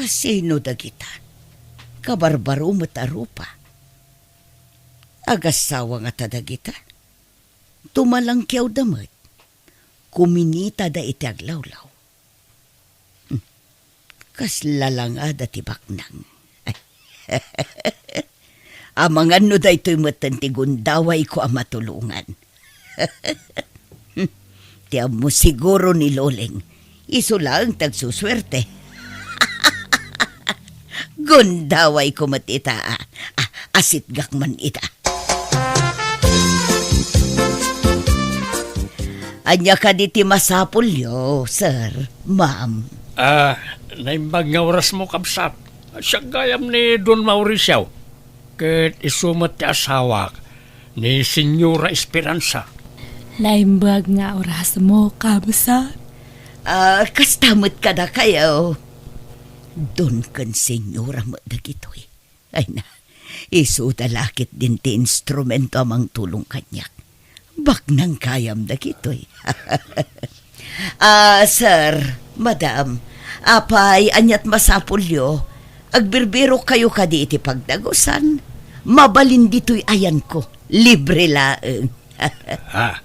Asino dagita? Kabarbaro met a rupa. Agassawa ngata dagita? Tumalangkiawda met. Kuminitada iti aglawlaw. Hmm. Kasla langada ti baknang. Amangan no daytoy metten ti gundawayko a matulongan. Ti ammo siguro ni Loleng, isu laeng ti agsusuerte. Gundawayko met ita, a, a, asitgak man ita. Ania kadi ti masapulyo, sir, ma'am? Ah, naimbag nga orasmo, kabsat. Siak gayam ni Don Mauricio, ket isu met ti asawak, ni Señora Esperanza. Naimbag nga orasmo, kabsat. Ah, kasta met kadakayo. Don ken Señora met dagitoy. Ay na, isuda la ketdin ti instrumento a mangtulong kaniak. Baknang gayam dagitoy. Ah, sir, madam, apay, aniat masapulyo? Agbirbirok kayo kadi iti pagdagusan? Mabalin ditoy ayanko. Libre laeng. Ah,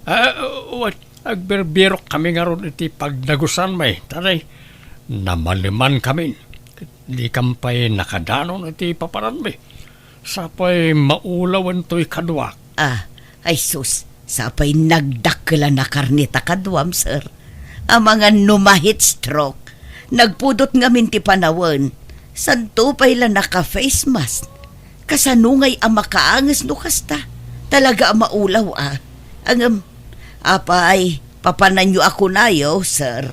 ah, wen, agbirbirok kami ngarud iti pagdagusanmi, tanay, namaleman kami. Dikam pay nakadanon iti papananmi. Sapay maulawen toy kaduak. Ah, ay sus, sapay nagdakkel a nakarnita kaduam, sir. Amangan no ma-heat stroke, nagpudot ngamin ti panawen. Santo pay la naka-face mask. Kasano ngay a makaanges no kasta? Talaga a maulaw a. Ngem, apay, papananyo a kunayo, sir?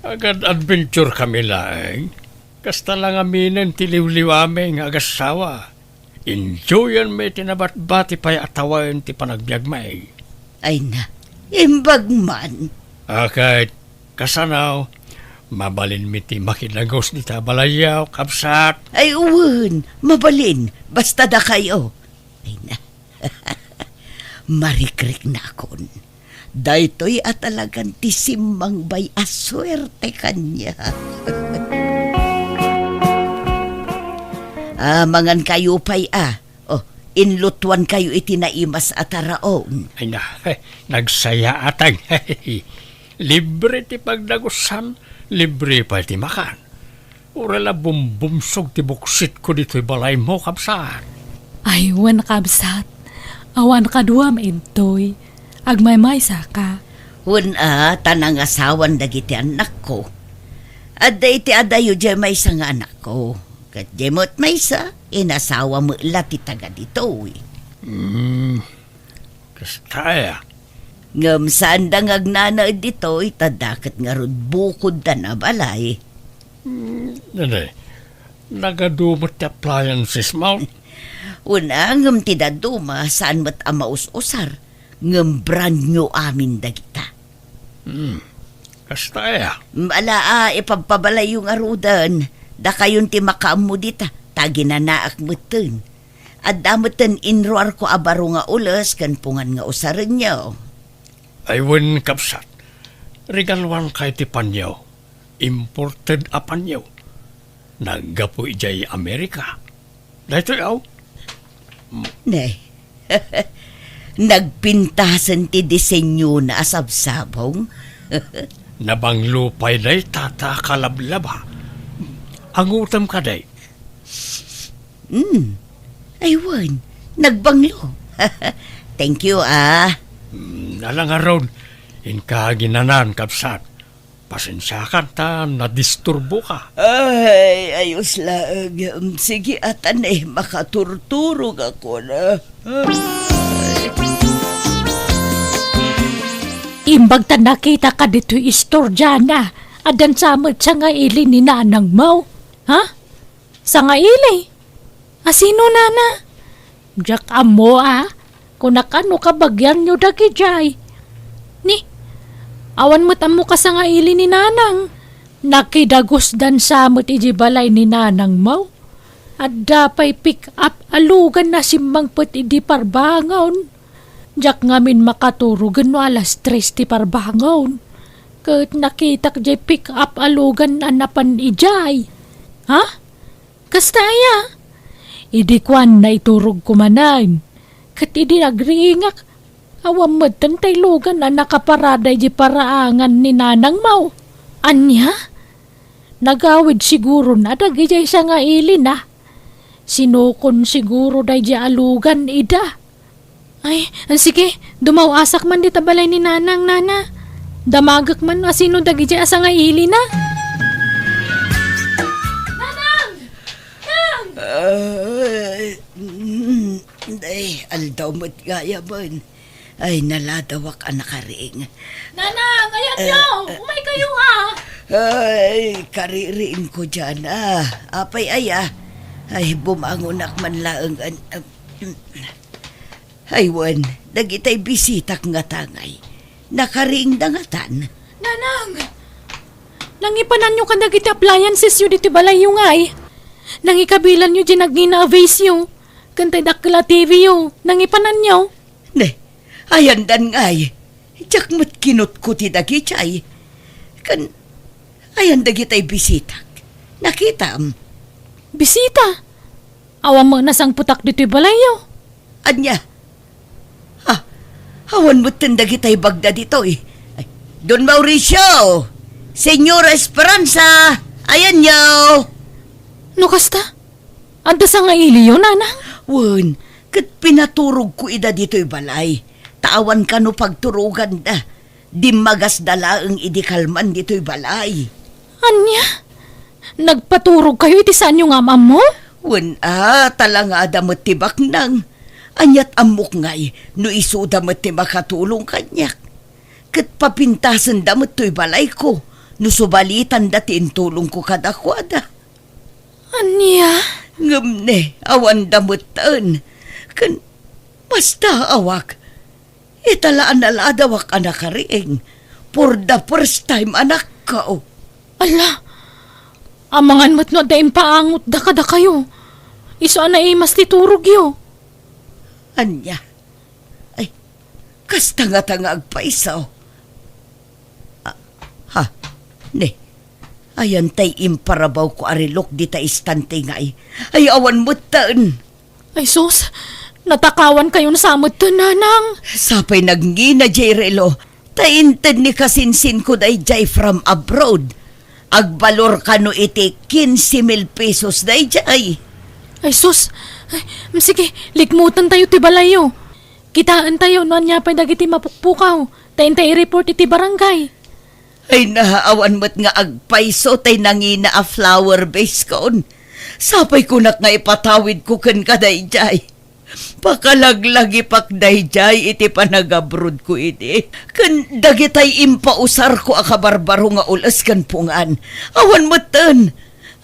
Agad-adventure kami laeng. Kasta la ngaminen ti liwliwami nga agassawa. Enjoyanmi ti nabatbati pay a tawen ti panagbiagmi. Ay na, imbag man. A ket, kasano, mabalinmi ti makidagus dita balayyo, kabsat? Ay, wen, mabalin, basta dakayo. Ay na, marikriknakon. Daytoy a talagan ti simmangbay a suerte kaniak. Ah, mangan kayo pay, ah. Oh, inlutuan kayo iti naimas a taraon. Ay na, nagsayaatag. Libre ti pagdagusan, libre pay ti makan. Uray la bumbumsog ti buksitko ditoy balaymo, kabsat. Ay, wen, kabsat. Awan kaduam intoy. Agmaymaysa ka. Wen a, ta nangasawan dagiti annakko. Adda iti adayo diay maysa nga anakko. Ket diay met maysa, inasawa met la ti taga ditoy. Hmm. Kasta aya? Ngem saanda nga agnanaed ditoy, ta dakket ngarud bukodda a balay. Hmm, nene, nagadu met ti appliances mo? Wen a, ngem ti dadduma, saan met a maus-usar, ngem brand new amin dagita. Hmm, kasta aya? Ala a, ipabpabalayyo ngaruden, dakayon ti makaammo dita, ta aginanaak metten. Adda metten inruarko a baro nga ules ken pungan nga usarenyo. Ay wen, kabsat, regaluankayo ti panyo. Imported a panyo. Naggapu idiay Amerika. Daytoy, aw. Ne. Nagpintasen ti disenyona a sabsabong. Nabanglo pay dayta ta kalablaba. Angutem kadi? Hmm. Ay, wen, nagbanglo. Thank you, ah. Mm, ala ngarud, inka aginanan, kabsat. Pasensiakan ta nadisturboka. Ay, ayos laeng. Sige, atan, eh, makaturturog ako na. Imbag ta nakitaka ditoy istorya na, addan sa met sangaili ni nanangmo. Ha? Sangaili? Asino, nana? Diak ammo, a. Kunak, no kabagianyo dagidiay. Ni, awan met ammo kasangaili ni nanang. Nakidagusdan sa met iti balay ni nanangmo. Adda pay pick-up a lugan a simmangpet idi parbangon. Diak ngamin makaturogen no alas tres ti parbangon. Ket nakitak diay pick-up a lugan a napan idiay. Ha? Kasta aya? Idi kuan, naiturogko manen. Ket idi agriingak, awan metten tay lugan a nakaparada iti paraangan ni nanangmo. Ania? Nagawid siguron a dagidiay sangaili na. Sinukon siguro daydiay a lugan ida. Ay, sige, dumaw-asak man dita balay ni nanang, nana. Damagek man no asino dagidiay a sangaili na. Nanang! Nang! Ay, mm, ay, aldaw met gayam. Ay, naladawak a nakaring. Nanang, ayanyo! Eh, eh. Umaykayo, ha? Ay, kaririingko diay, a. Apay aya? Ay, bumangonak man laeng, an-, Ay, wen, dagitay bisitak ngata ngay. Nakariingda ngatan. Nanang! Nangipananyo kadagiti appliancesyo ditoy balayyo ngay. Nangikabilanyo diay nagngina a vaseyo. Ken tay dakkel a T V yo. Nangipananyo. Ne, ayandan ngay. Diak met kinutkuti dagidiay. Ken, ayan dagitay bisitak. Nakitam? Bisita? Awan met nasangpetak ditoy balayyo. Ania? Ah, awan metten dagitay bagda ditoy. Ay, Don Mauricio! Señora Esperanza! Ayanyo! No kasta, adda sangailiyo, nanang? Wen, ket pinaturogko ida ditoy balay. Ta awan kano pagturoganda. Dimmagasda laeng idi kalman ditoy balay. Ania? Nagpaturogkayo iti saanyo nga am-ammo? Wen a, talangada met ti baknang. Ania't ammok ngay no isuda met ti makatulong kaniak. Ket papintasenda met toy balayko no subalitanda ti intulongko kadakuada. Ania? Ngem ne, awanda metten. Ken mastaawak. Ita la a naladawak a nakariing. For the first time, anakko. Ala, amangan met no adda impaangotda kadakayo. Isu a naimas ti turogyo. Ania? Ay, kasta ngata nga agpayso. Ah, ha, ne, ayan tay imparabawko a relok dita istante ngay. Ay, awan metten. Ay sus, natakawankayon sa met, nanang. Sapay nagngina diay relo, ta inted ni kasinsinko daydiay from abroad. Agbalor kano iti quince mil pesos daydiay. Ay sus, ay, mm, sige, likmutentayo ti balayyo. Kitaentayo no ania pay dagiti mapukpukaw, ta intay i-report iti barangay. Ay, naawan met nga agpayso tay nangina a flower vase kon. Sapay kunak nga ipatawidko kenka daydiay. Pakalaglagipak daydiay iti panagabrodko idi. Ken dagitay impausarko a kabarbaro nga ules ken pungan. Awan metten.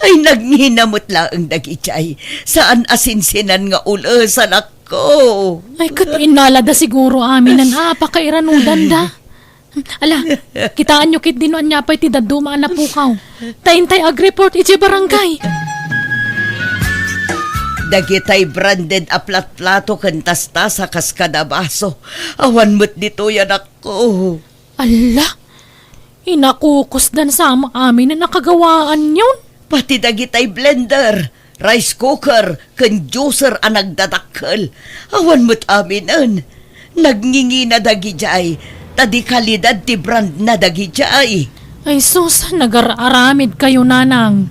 Ay, nagngina met laeng dagitiay. Saan a sinsinan nga ules, anakko. Ay, ket innalada siguro aminen a pakairanudanda. Ala, kitaenyo ketdi no ania pay ti dadduma a napukaw. Ta intay agreport idiay barangay. Dagitay branded a platplato ken tastasa kas kada baso. Awan met ditoy, anakko. Ala, inakukusdan sa aminen a kagawaanyon. Pati dagitay blender, rice cooker, ken juicer a nagdadakkel. Awan met aminen. Nagngingina dagidiay, ta di kalidad ti brandna dagidiay. Ay sus, nagar-aramidkayo, nanang.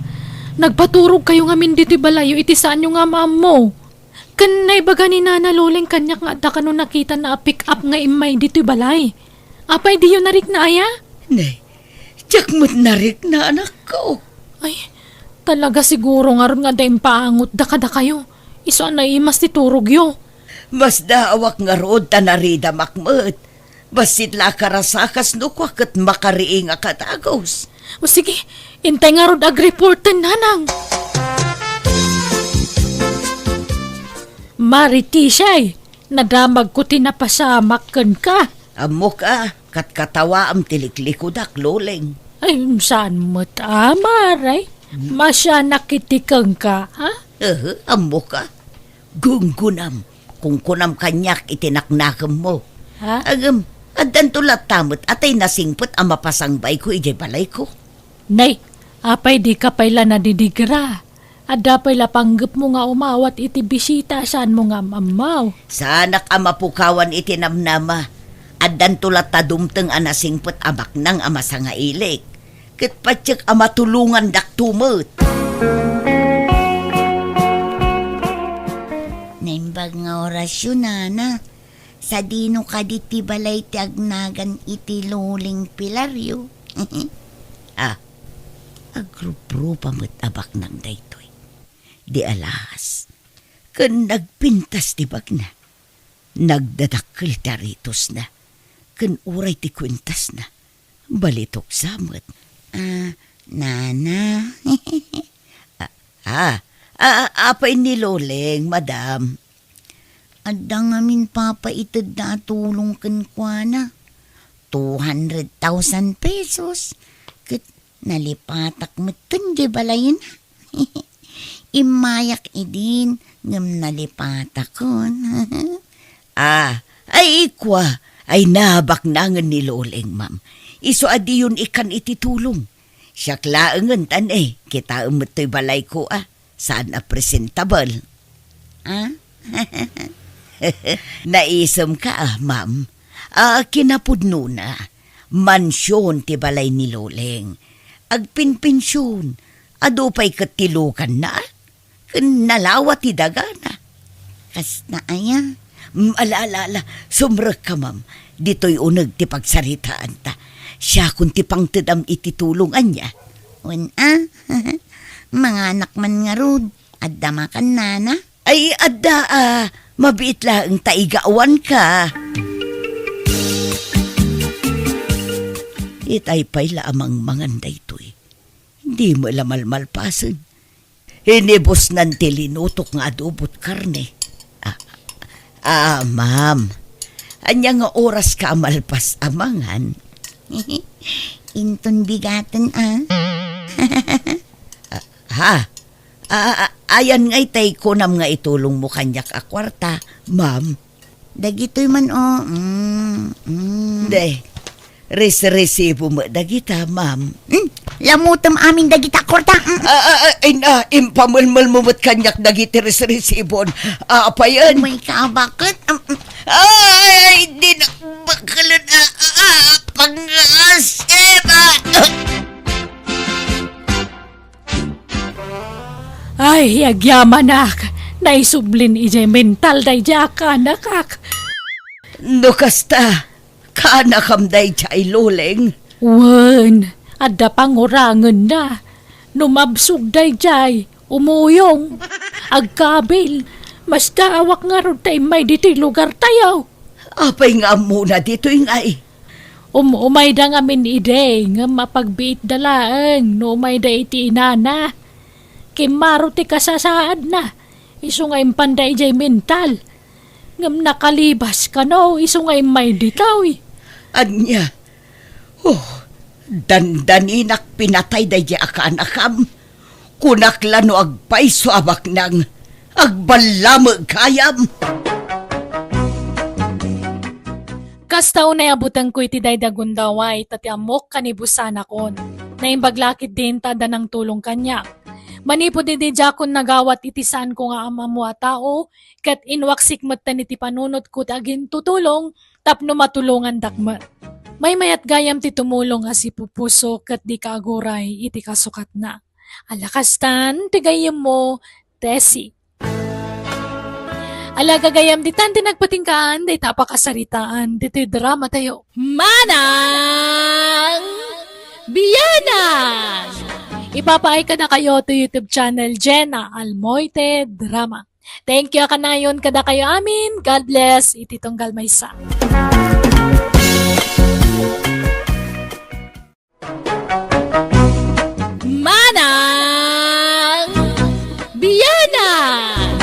Nagpaturogkayo ngamin ditoy balayyo iti saanyo nga maammo. Ken naibaga ni Nana Loleng kaniak nga adda kano nakitana a pick-up nga immay ditoy balay. Apay diyo narikna aya? Nay, diak met narikna, anakko. Ay, talaga siguro ngarud nga adda impaangotda kadakayo. Isu a naimas ti turogyo. Masdaawak ngarud ta naridamak met. Bassit la a karasakas no kua ket makariing a kadagus. O sige, intay ngarud agreporten, nanang. Maritisiay, nadamagko ti napasamak kenka. Ammok a, katkatawaam ti liklikudak, Loleng. Ay, saan met a, Maray? Hmm. Masianak iti kenka, ha? Ehe, ammok a. Gunggunam, kunkunam kaniak iti naknakemmo. Ha? Ngem, addanto latta met a tay nasingpet a mapasangbayko idiay balayko. Nay, apay dika pay la nadidigra? Adda pay la panggepmo nga umawat iti bisita a saanmo nga am-ammo? Saanak a mapukawan iti namnama. Addanto latta dumteng a nasingpet a baknang a masangailik. Ket patiek a matulongandakto met. Naimbag nga orasyo, nana. Sadino kadi ti balay ti agnagan iti Loleng Pilario? Ah, agruprupa met a baknang daytoy. Di alas, ken nagpintas ti bagna. Nagdadakkel ti aritosna, ken uray ti kuentasna, balitok sa met. Ah, nana. Ah, ah, ah, apay ni Loleng, madam? Adda ngamin papaitedda a tulong kenkuana. Two hundred thousand pesos. Ket nalipatak metten diay balayna. Immayak idin, ngem nalipatakon. Ah, ay kua, ay nabaknangen ni Loleng, ma'am. Isu a diyon ikkan iti tulong. Siak laengen tan, eh, kitaem met toy balayko, ah. Saan a presentable. Ah? Naisemka, ah, ma'am? Ah, kinapudnona, mansion ti balay ni Loleng. Agpinpension, adu pay ket ti luganna, ah. Ken nalawa ti dagana. Kasta aya? Mm, ala, ala, ala. Sumrekka, ma'am. Ditoy uneg ti pagsaritaanta. Siakon ti pangtedam iti tulong ania. Wen a? Manganak man ngarud. Adda makan, nana? Ay, adda a. Mabiit laeng ta igawanka. Itay pay la a mangmangan daytoy. Di met la malmalpasen. Inibusnan ti linutok nga adobot karne. Ah, ah, ma'am. Ania nga oraska a malpas a mangan? Inton bigaten, ah. Ah, ha? Ah, ah, ayan ngay tay kunam nga itulongmo kaniak a kuarta, ma'am. Dagitoy man, oh. Mm, mm. Deh, res-resibo met dagita, ma'am. Hmm? Lamutem amin dagita kuarta. Mm. Ah, ah, ah, ay na, impamelmelmo met kaniak dagiti res-resibon. Ah, apayen? May kabaket? Mm, mm. Ay, di na bakelen, ah, ah, ah, pangasip, ah. Ay, agyamanak, naisublin idiay mental daydiay a kaanakak. No kasta, kaanakam daydiay, Loleng? Wen, adda pangurangenna. No mabsog daydiay, umuyong, agkabil, masdaawak ngarud ta immay ditoy lugartayo. Apay nga ammona ditoy ngay? Um-, umayda ngamin idi, ngem apagbiitda laeng no umayda iti inana. Kimmaro ti kasasaadna, isu nga impanda idiay mental. Ngem nakalibas kano, isu nga immay ditoy. Ania? Oh, dandaninak pinatay daydiay a kaanakam. Kunak la no agpayso a baknang, agballameg gayam. Kasta unay a butengko iti daydi a gundaway, ta ti ammok kanibusanakon. Naimbag la ketdin ta adda nangtulong kaniak. Manipud idi diakon nagawat iti saanko nga am-ammo a tao, ket inwaksik metten iti panunotko ti agintutulong tapno matulongandak met. Maymayat gayam ti tumulong a sipupuso ket dika aguray iti kasukatna. Ala kastan ti gayyemmo, Tessie. Ala, gagayam, ditan ti nagpatinggaan dayta a pakasaritaan ditoy drama tayo. Manang Biyanan! Ipapaay kadakayo to YouTube channel Jenna Almoite Drama. Thank you a kanayon kadakayo amin. God bless. Iti tunggal maysa. Manang Biyanan!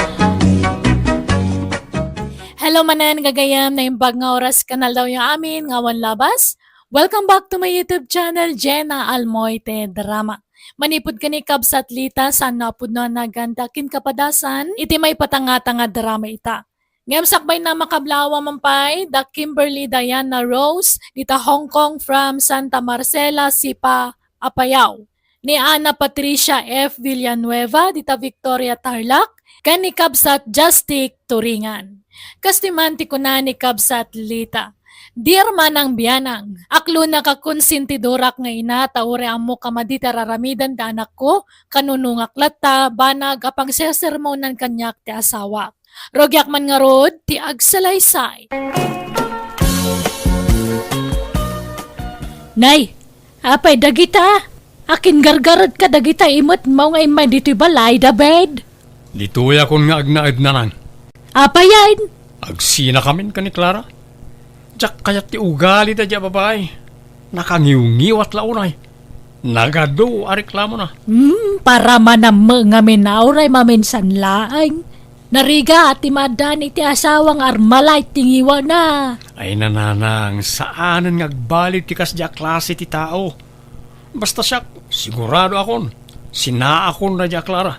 Hello manen, gagayam, naimbag nga oras ken aldawyo amin nga awan labas. Welcome back to my YouTube channel, Jenna Almoite Drama. Manipud ken ni Kabsat Lita, saan a pudno a nagan ti akin kapadasan iti maipatangata nga drama ita. Ngem sakbayna, makablawa man pay da Kimberly Diana Rose dita Hong Kong from Santa Marcela, Sipa, Apayao, ni Ana Patricia F Villanueva dita Victoria, Tarlac, ken ni Kabsat Justic Turingan. Kastoy man ti kuna ni Kabsat Lita, "Dear Manang Biyanang, aklonak a konsentidorak nga ina ta uray ammok a madi ti ar-aramiden ti anakko, kanunongak latta, banag a pangsersermonan kaniak ti asawak. Rugiak man ngarud ti agsalaysay." Nay, apay dagita? Akin gargared ka dagita imet mo nga immay ditoy balay, David? Ditoyakon nga agnaed, nanang. Apayen? Agsinakamin ken ni Clara. Diak kayat ti ugali daydi a babai. Nakangiwngiwat la unay. Nagadu a reklamona. Hmm, para manammo ngamin a uray maminsan laeng. Narigat ti maaddaan iti asawa nga armalay ti ngiwana. Ay, nanang, saanen nga agbalin ti kasdi a klase ti tao. Basta siak, sigurado akon, sinaakon daydi a Clara.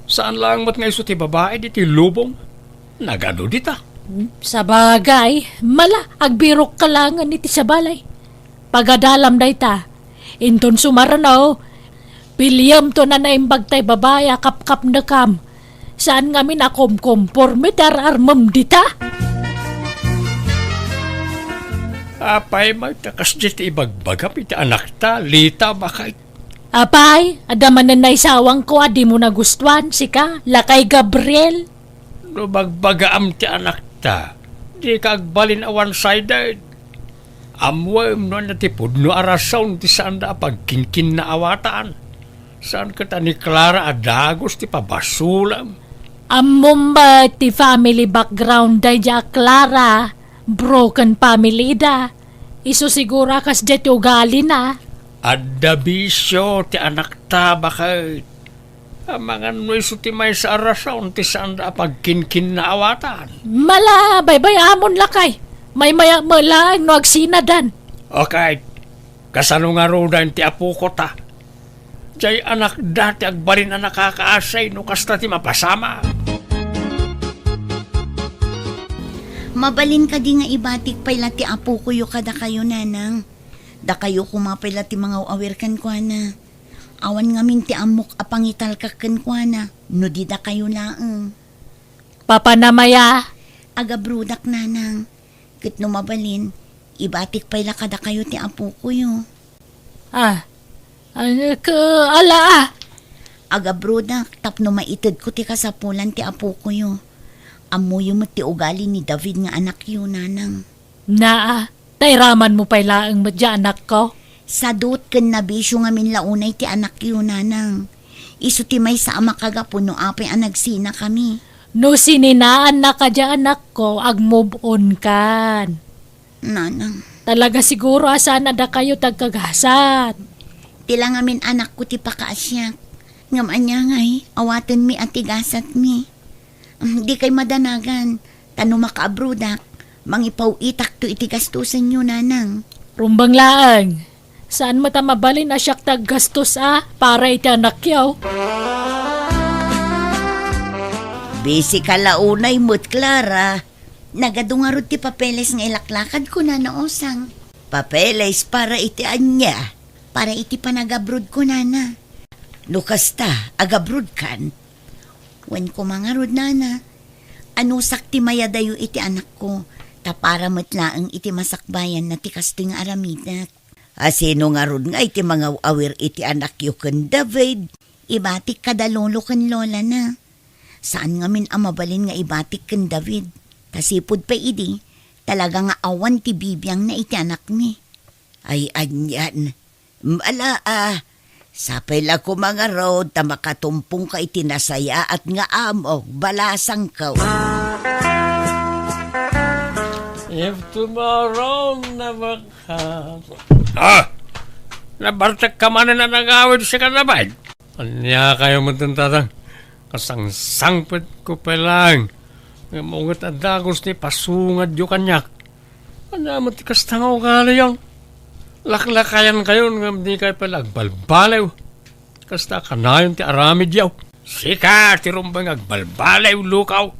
Saan laeng met nga isu ti babai ditoy lubong. Nagadu dita. Sabagay, mala, agbirok ka laengen iti sabali. Pagadalam dayta. Inton sumarno, piliem to na naimbag tay babai a kapkapnekam. Saan ngamin a kumkumporme ti ar-armem dita? Apay, mayta kasdi ti ibagbagam iti anakta, Lita, baket? Apay, adda manen naisawangko a dimo nagustuan, sika, lakay Gabriel? No bagbagaam ti anakta, dika agbalin a one-sided. Ammoem no ania ti pudno a rason ti saanda a pagkinkinnaawatan. Saan ket a ni Clara a dagus ti pabasolem. Ammom met ti family background daydi a Clara, broken family ida. Isu siguro a kasdiay ti ugalina. Adda bisio ti anakta, baket. Amangan no isu ti maysa a rason ti saanda a pagkinkinnaawatan. Mala, baybay-amon lakay. Maymayak met laeng no agsinadan. Okay. Kasano ngaruden ti apoko ta? Diay anakda ti agbalin a nakakaasay no kasta ti mapasamak. Mabalin kadi nga ibatik pay la ti apokoyo kadakayo, nanang? Dakayo koma pay la ti mangaw-awir kenkuana. Awan ngamin ti ammok a pangitalkak kenkuana no di dakayo laeng. Papanam aya? Agabrodak, nanang. Ket no mabalin, ibatik pay la kadakayo ti apokoyo. Ah, ah, ke-, ala, ah. Agabrodak tapno maitedko ti kasapulan ti apokoyo. Ammoyo met ti ugali ni David nga anakyo, nanang. Naa, ta iramanmo pay laeng met diay anakko. Sadut ken nabisio ngamin la unay ti anakyo, nanang. Isu ti maysa a makagapu no apay a nagsinakami. No sininaannaka diay anakko, ag-move on kan. Nanang. Talaga siguro a saan a dakayo ti agkagasat. Ti la ngamin anakko ti pakaasiak. Ngem ania ngay, awatenmi a ti gasatmi. Dikay madanagan, ta no makaabrodak, mangipaw-itakto iti gastosenyo, nanang. Rumbeng laeng. Saan met a mabalin a siak ti aggastos a para iti anakyo? Busy ka la unay met, Clara. Nagadu ngarud ti papeles nga ilaklakadko, Nana Osang. Papeles para iti ania? Para iti panagabrodko, Nana. No kasta, agabrodkan? Wen koma ngarud, Nana. Anusak ti mayadayo iti anakko, ta para met laeng iti masakbayanna ti kastoy nga aramidek. A sino ngarud nga iti mangaw-awir iti anakyo ken David? Ibatik kada lolo ken lolana. Saan ngamin a mabalin nga ibatik ken David. Ta sipud pay idi, talaga nga awan ti bibiangna iti anakmi. Ay, anian. Ala, a, sapay la koma ngarud ta makatumpongka iti nasayaat nga amok, balasangko. If tomorrow never comes. Ah! Nabartekka manen a nangawid sika, David? Ania kayo met, Tatang? Kasangsangpetko pay laeng. Ngem unget a dagus ti pasungadyo kaniak. Ania met ti kasta nga ugaliyo? Laklakayankayon ngem dikay pay la agbalbaliw. Kasta kanayon ti aramidyo. Sika ti rumbeng nga agbalbaliw, Lukaw.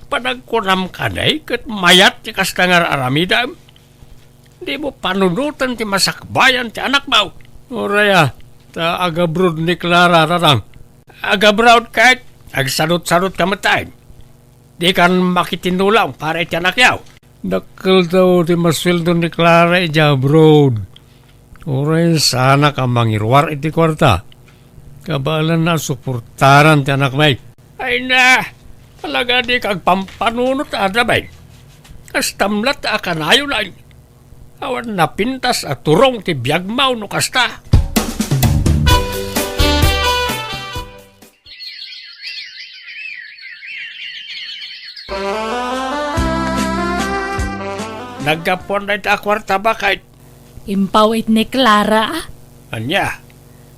Panagkunam kadi ket mayat ti kasta nga ar-aramidem. Dimo panunoten ti masakbayan ti anakmo. Uray a, ta agabroad ni Clara, Tatang. Agabroad ket agsadut-sadutka met, tay. Dikan makitinulong para iti anakyo. Dakkel daw ti masueldo ni Clara idiay abroad. Uray saanak a mangiruar iti kuarta. Kabaelanna a suportaran ti anakmi. Ay na, talaga dika agpampanunot, David. Kastam latta a kanayon. Awan napintas a turong ti biagmo no kasta. Naggapuan dayta a kuarta, baket. Impaw-it ni Clara. Ania?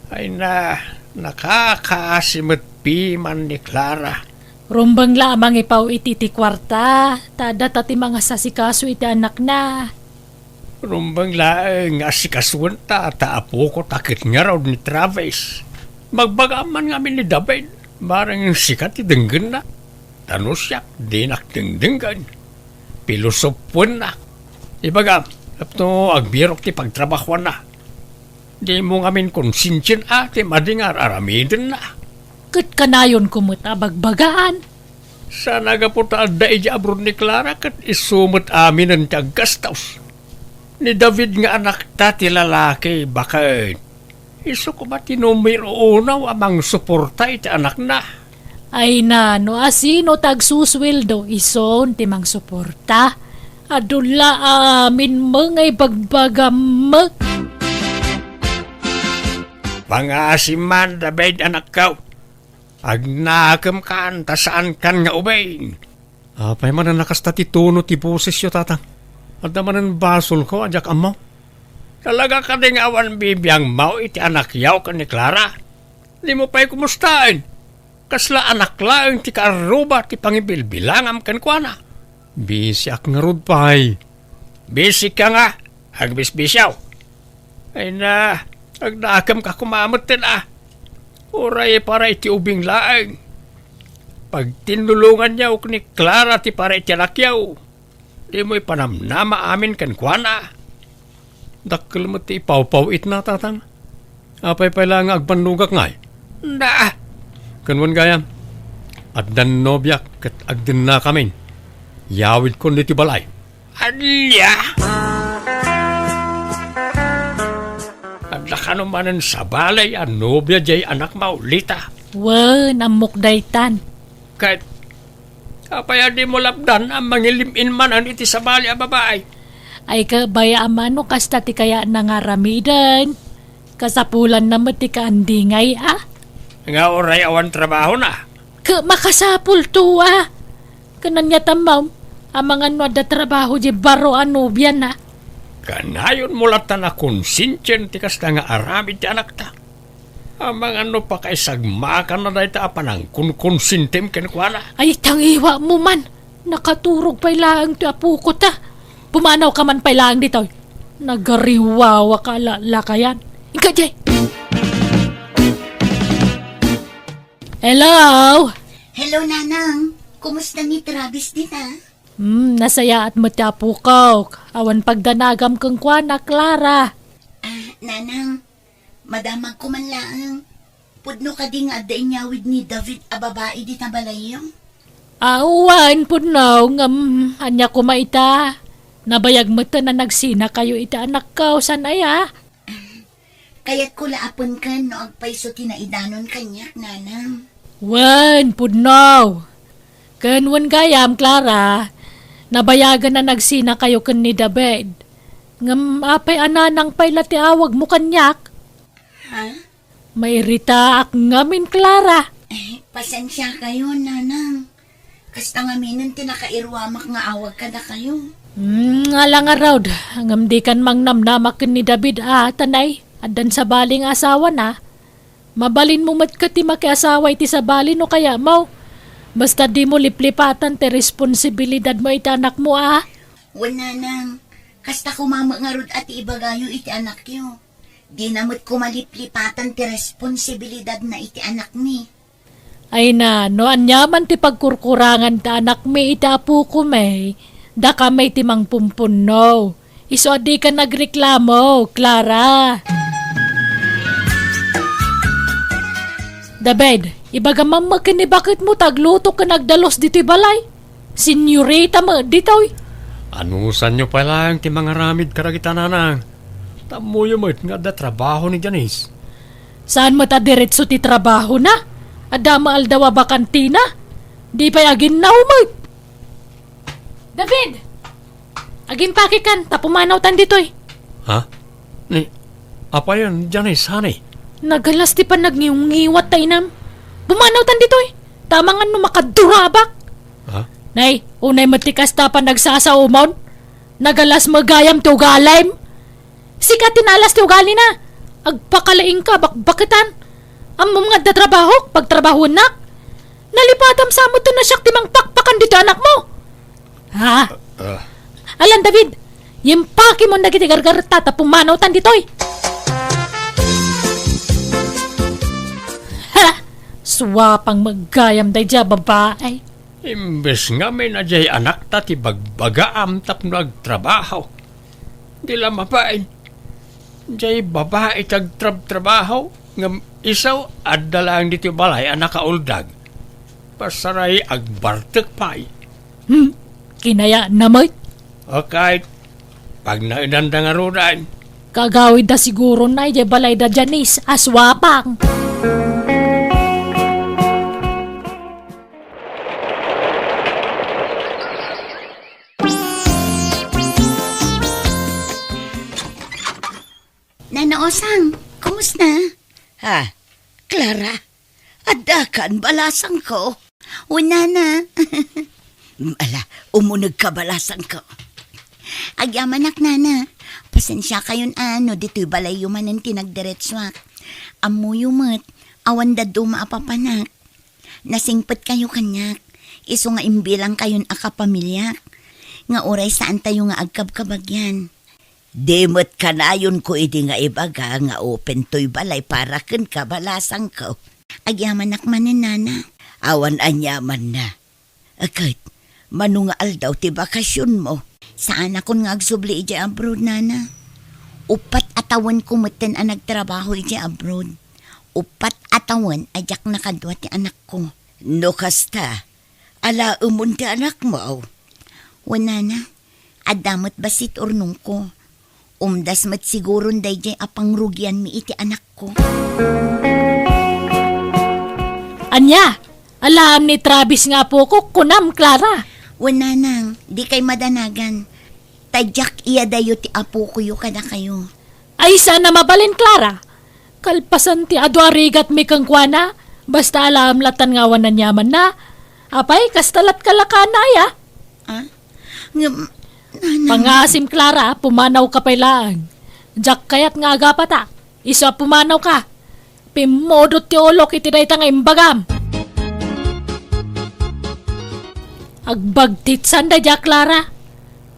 Ay na, nakakaasi met piman ni Clara. Rumbeng la a mangipaw-it iti kuarta, ta adda ta ti mangasasikaso iti anakna. Rumbeng laeng nga asikasuenta ta apoko ta ket ngarud ni Travis. Magbagam man ngamin ni David, bareng sika ti denggenna. Ta no siak, dinak dengdenggen. Pilosopoennak. Ibagam, tapno agbirok ti pagtrabahoanna. Dimo ngamin konsensiaen a ti madi nga ar-aramidenna. Ket kanayonko met a bagbagaan. Saan a gapu ta adda idiay abroad ni Clara ket isu met aminen ti aggastos. Ni David nga anakta ti lalaki, baket. Isu koma ti numero uno a mangsuporta iti anakna. Ay na, no asino ti agsusueldo, isun ti mangsuporta. Adu la amin met nga ibagbagammo. Pangaasim man, David, anakko. Agnakemkan ta saankan nga ubing. Apay man a nakasta ti tono ti bosesyo, Tatang? Adda manen basolko a diak ammo? Talaga kadi nga awan bibiangmo iti anakyo ken ni Clara? Dimo pay kumustaen? Kasla anak laeng ti kaarruba ti pangibilbilangam kenkuana. Bisiak ngarud pay. Bisika nga, agbisbisiaw. Ay na, agdakemka koma metten a. Uray para iti ubing laeng. Pagtinnulonganyo ken ni Clara ti para iti anakyo. Dimo ipanamnama amin kenkuana. Dakkel met ti ipawpaw-itna, Tatang. Apay pay la nga agbannogak ngay? Da! Ken wen gayam, addan nobiak ket agdennakamin. Yawidkon ditoy balay. Ania? Adda kano manen sabali a nobia diay anakmo, Lita? Wen, ammok daytan. Ket apay a dimo lapdan a mangilim-in manen iti sabali a babai? Ay, kabay a mano kasta ti kayatna nga aramiden. Kasapulanna met ti kaandingay a. Nga uray awan trabahona. Ket makasapulto a. Ken ania ti ammom, amangan no adda trabaho diay baro a nobiana? Kanayonmo latta a konsensiaen ti kasta nga aramid ti anakta. Amangan no pakaisagmakanna dayta a panangkonkonsentim kenkuana. Ay, tangiwamo man! Nakaturog pay laeng ti apoko ta. Pumanawka man pay laeng ditoy. Nagariwawaka a lakayan. Inka diay. Hello? Hello, Nanang. Kumusta ni Travis dita? Hmm, nasayaat met ti apokok. Awan pagdanagam kenkuana, Clara. Ah, Nanang, madamagko man laeng. Pudno kadi nga adda inyawid ni David a babai dita balayyo? Awan, pudno, ngem ania koma ita? Nabayag metten a nagsinakayo iti anakko, saan aya? Kayatko la a penken no agpayso ti naidanon kaniak, Nanang. Wen, pudno. Ken wen gayam, Clara, nabayagen a nagsinakayo ken ni David. Ngem apay a Nanang pay la ti awagmo kaniak? Ha? Mairitaak ngamin, Clara. Eh, pasensiakayo, Nanang. Kasta ngaminen ti nakairuamak nga awag kadakayo. Hmm, ala ngarud, ngem dikan mangnamnama ken ni David a, tanay, addan sabali nga asawana. Mabalinmo met ket ti makiasawa iti sabali no kayatmo. Basta dimo liplipatan ti responsibilidadmo iti anakmo a. Wen, Nanang, kasta koma met ngarud a ti ibagayo iti anakyo. Dina met koma liplipatan ti responsibilidadna iti anakmi. Ay na, no aniaman ti pagkurkurangan ti anakmi iti apokumi, dakami ti mangpumpunno. Isu a dika nagreklamo, Clara. David, ibagam met ken ni baketmo ta agluto ken agdalus ditoy balay. Senyorita met ditoy. Anusanyo pay laeng ti mangaramid kadagita, Nanang? Tammoyo met nga adda trabaho ni Janice. Saan met a diretso ti trabahona? Adda met aldaw a bakantina? Di pay aginnaw met. David! Agimpakekan, ta pumanawtan ditoy. Ha? Ni, apayen, Janice, honey? Nagalas ti pannagniwngiwat ta inam. Pumanawtan ditoy. Ta amangan no makadurabak. Ha? Nay, unay met ti kasta pannagsasaomon. Nagalas met gayam ti ugalim. Sika ti naalas ti ugalina. Agpakalaingka, bakbaketan. Ammom nga adda trabahok, pagtrabahoennak. Nalipatam sa met no siak ti mangpakpakan ditoy anakmo. Ha? Ah. Alan David, impakemon dagiti gargaretta ta pumanawtan ditoy. Ha! Suapang met gayam daydiay a babai. Imbes ngamin a diay anakta ti bagbagaam tapno agtrabaho. Di la mabain. Diay babai ti agtrabtrabaho, ngem isu adda laeng ditoy balay a nakauldag. Pasaray agbartek pay. Hmm, kinayatna met. Okay, pagnaedanda ngaruden. Kagawidda siguro na idiay balayda Janice a suapang. Nana Osang, kumusta? Ha, Clara, addakan balasangko? O, Nana. Ala, umunegka balasangko. Agyamanak, Nana. Pasensiakayon a no ditoy balayyo manen ti nagdiretsuak. Ammoyo met, awan dadduma a papanak. Nasingpetkayo kaniak, isu nga imbilangkayon a kapamiliak, nga uray saantayo nga agkabkabagyan. Di met kanayonko idi nga ibaga nga open toy balay para kenka, balasangko. Agyamanak manen, Nana. Awan aniamanna. Ket, mano nga aldaw ti bakasionmo? Saanakon nga agsubli idiay abroad, Nana. Uppat a tawenko metten a nagtrabaho idiay abroad. Uppat a tawen a diak nakadua ti anakko. No kasta, alaemon ti anakmo? Wen, Nana, adda met bassit urnongko. Umdas met siguron daydiay a pangrugianmi iti anakko. Ania? Alaem ni Travis nga apokok, kunam, Clara? Wen, Nanang, dikay madanagan. Ta diak iyadayo ti apokoyo kadakayo. Ay, saan a mabalin, Clara. Kalpasan ti adu a rigatmi kenkuana, basta alaem latan nga awan aniamanna. Apay, kasta lat kalakana, aya? Ah? Ngem, Nanang. Pangaasim, Clara, pumanawka pay laeng. Diak kayat nga agapatak. Isu a pumanawka. Pimmudot ti ulok iti dayta nga imbagam. Agbagtit sanda dia, Clara.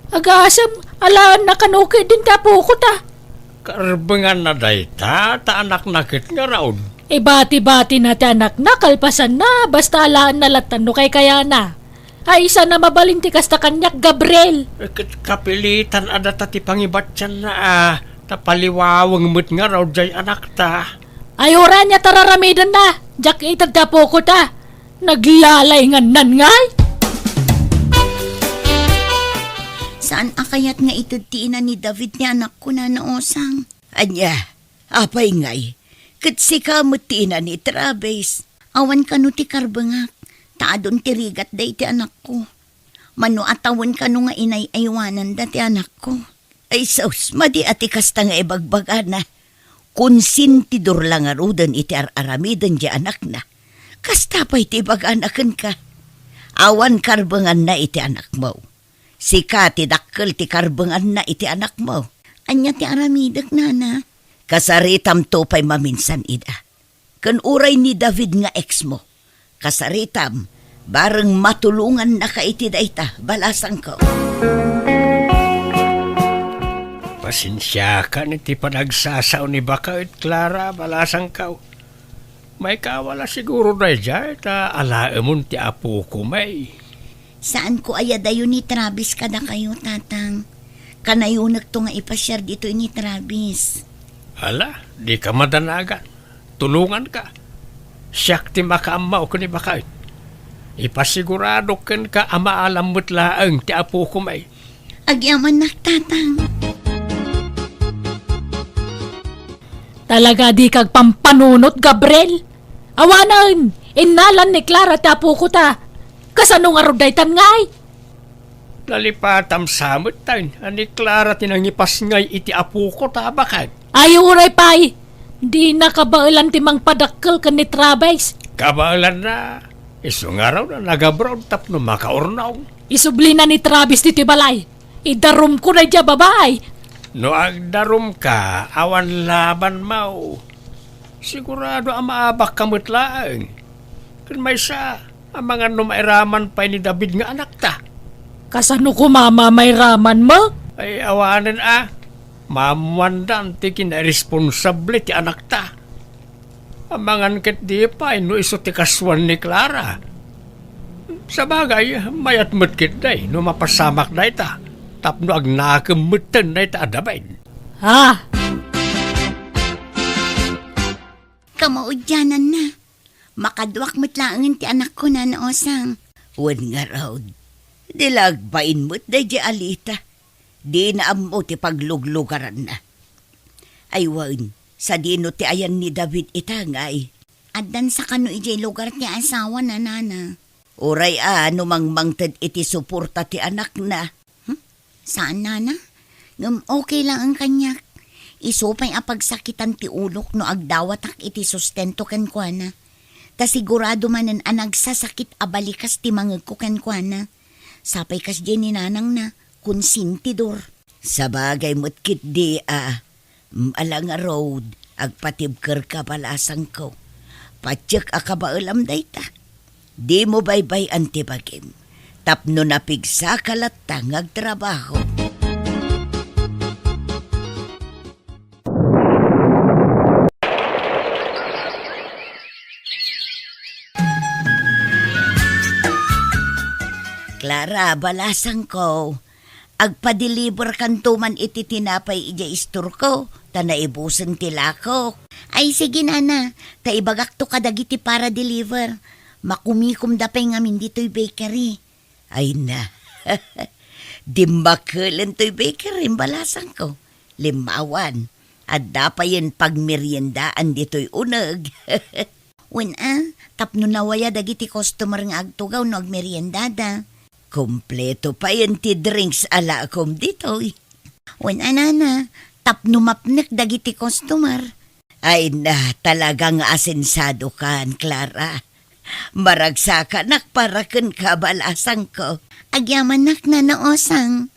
Agasem, alaenna kano ketdin ti apokota. Karbenganna dayta, ta anakna ket ngarud. Ibati-batina ti anakna, kalpasanna, basta alaenna latan no kaykayana. Ay, saan a mabalin ti kasta kaniak, Gabriel. Ket kapilitan a data ti pangibatianna, a, ta paliwaweng met ngarud diay anakta. Ay, uray ania ta raramidenna, diak ited ti apokota. Naglalay nga nannay. Saan a kayat nga ited ti ina ni David ni anakko, Nana Osang? Ania, apay ngay, ket sika met ti ina ni Travis. Awan kano ti karbengak, ta adun ti rigat daydi anakko. Mano a tawen kano nga inay-aywananda ti anakko. Ay sus, madi a ti kasta nga ibagbagana. Konsentidor la ngaruden iti ar-aramiden ti anakna. Kasta pay ti ibagana kenka. Awan karbenganna iti anakmo. Sika ti dakkel ti karbenganna iti anakmo. Ania ti aramidek, nana? Kasaritamto pay maminsan ida. Ken uray ni David nga eksmo, kasaritam, bareng matulongannaka iti dayta, balasangko. Pasensiakan iti panagsasao ni baket, Clara, balasangko. Maikawala siguro daydiay ta alaemon ti apoko, may. Saanko a yadayo ni Travis kadakayo, Tatang. Kanayonekto nga ipasiar ditoy ni Travis. Ala, dika madanagan. Tulonganka. Siak ti makaammo ken ni baket. Ipasigurado kenka a maalam met laeng ti apoko, may. Agyamannak, Tatang. Talaga dika agpampanunot, Gabriel. Awanen, innalan ni Clara ti apoko ta. Kasano ngarud daytan ngay? Nalipatam sa met, tay, a ni Clara ti nangipasngay iti apoko ta, baket. Ay, uray pay. Dina kabaelan ti mangpadakkel ken ni Travis. Kabaelanna. Isu ngarud a nag-abroad tapno makaurnong. Isublina ni Travis ditoy balay. Idarumko daydiay a babai. No agdarumka, awan labanmo. Sigurado a maabakka met laeng. Ken maysa, amangan no mairaman pay ni David nga anakta. Kasano koma a mairamanmo? Ay, awanen a. Maammoandan ti kinairesponsable ti anakta. Amangan ketdi pay no isu ti kasuan ni Clara. Sabagay, mayat met ketdi no mapasamak dayta, tapno agnakem metten dayta a David. Ah! Kamaudiananna. Makaduak met laengen ti anakko, Nana Osang. Wen ngarud, di la agbain met daydiay a Lita. Dina ammo ti pagluglugaranna. Ay wen, sadino ti ayan ni David ita, ngay? Addan sa kano idiay lugar ti asawana, nana. Uray a no mangmangted iti suporta ti anakna. Hmm? Saan, nana? Ngem okay laeng kaniak. Isu pay a pagsakitan ti ulok no agdawatak iti sustento kenkuana. Ta sigurado manen a nagsasakit a balikas ti mangegko kenkuana. Sapay kasdiay ni nanangna, konsentidor. Sabagay met ketdi a, mm, ala ngarud, agpatibkerka, balasangko. Patiek a kabaelam dayta. Dimo baybay-an ti bagim, tapno napigsaka latta nga agtrabaho. Clara, balasangko, agpa-deliver kanto man iti tinapay idiay istorko, ta naibusen ti lakok. Ay, sige, nana, ta ibagakto kadagiti para deliver. Makumikomda pay ngamin ditoy bakery. Ay na, dimmakelen toy bakery, balasangko. Limmawan, adda payen pagmeriendaan ditoy uneg. Wen a, tapno nawaya dagiti customer nga agtugaw no agmeriendada. Kompleto payen ti drinks a lakom ditoy. Wen a, nana, tapno mapnek dagiti customer. Ay na, talaga nga asensadokan, Clara. Maragsakanak para kenka, balasangko. Agyamannak, Nana Osang.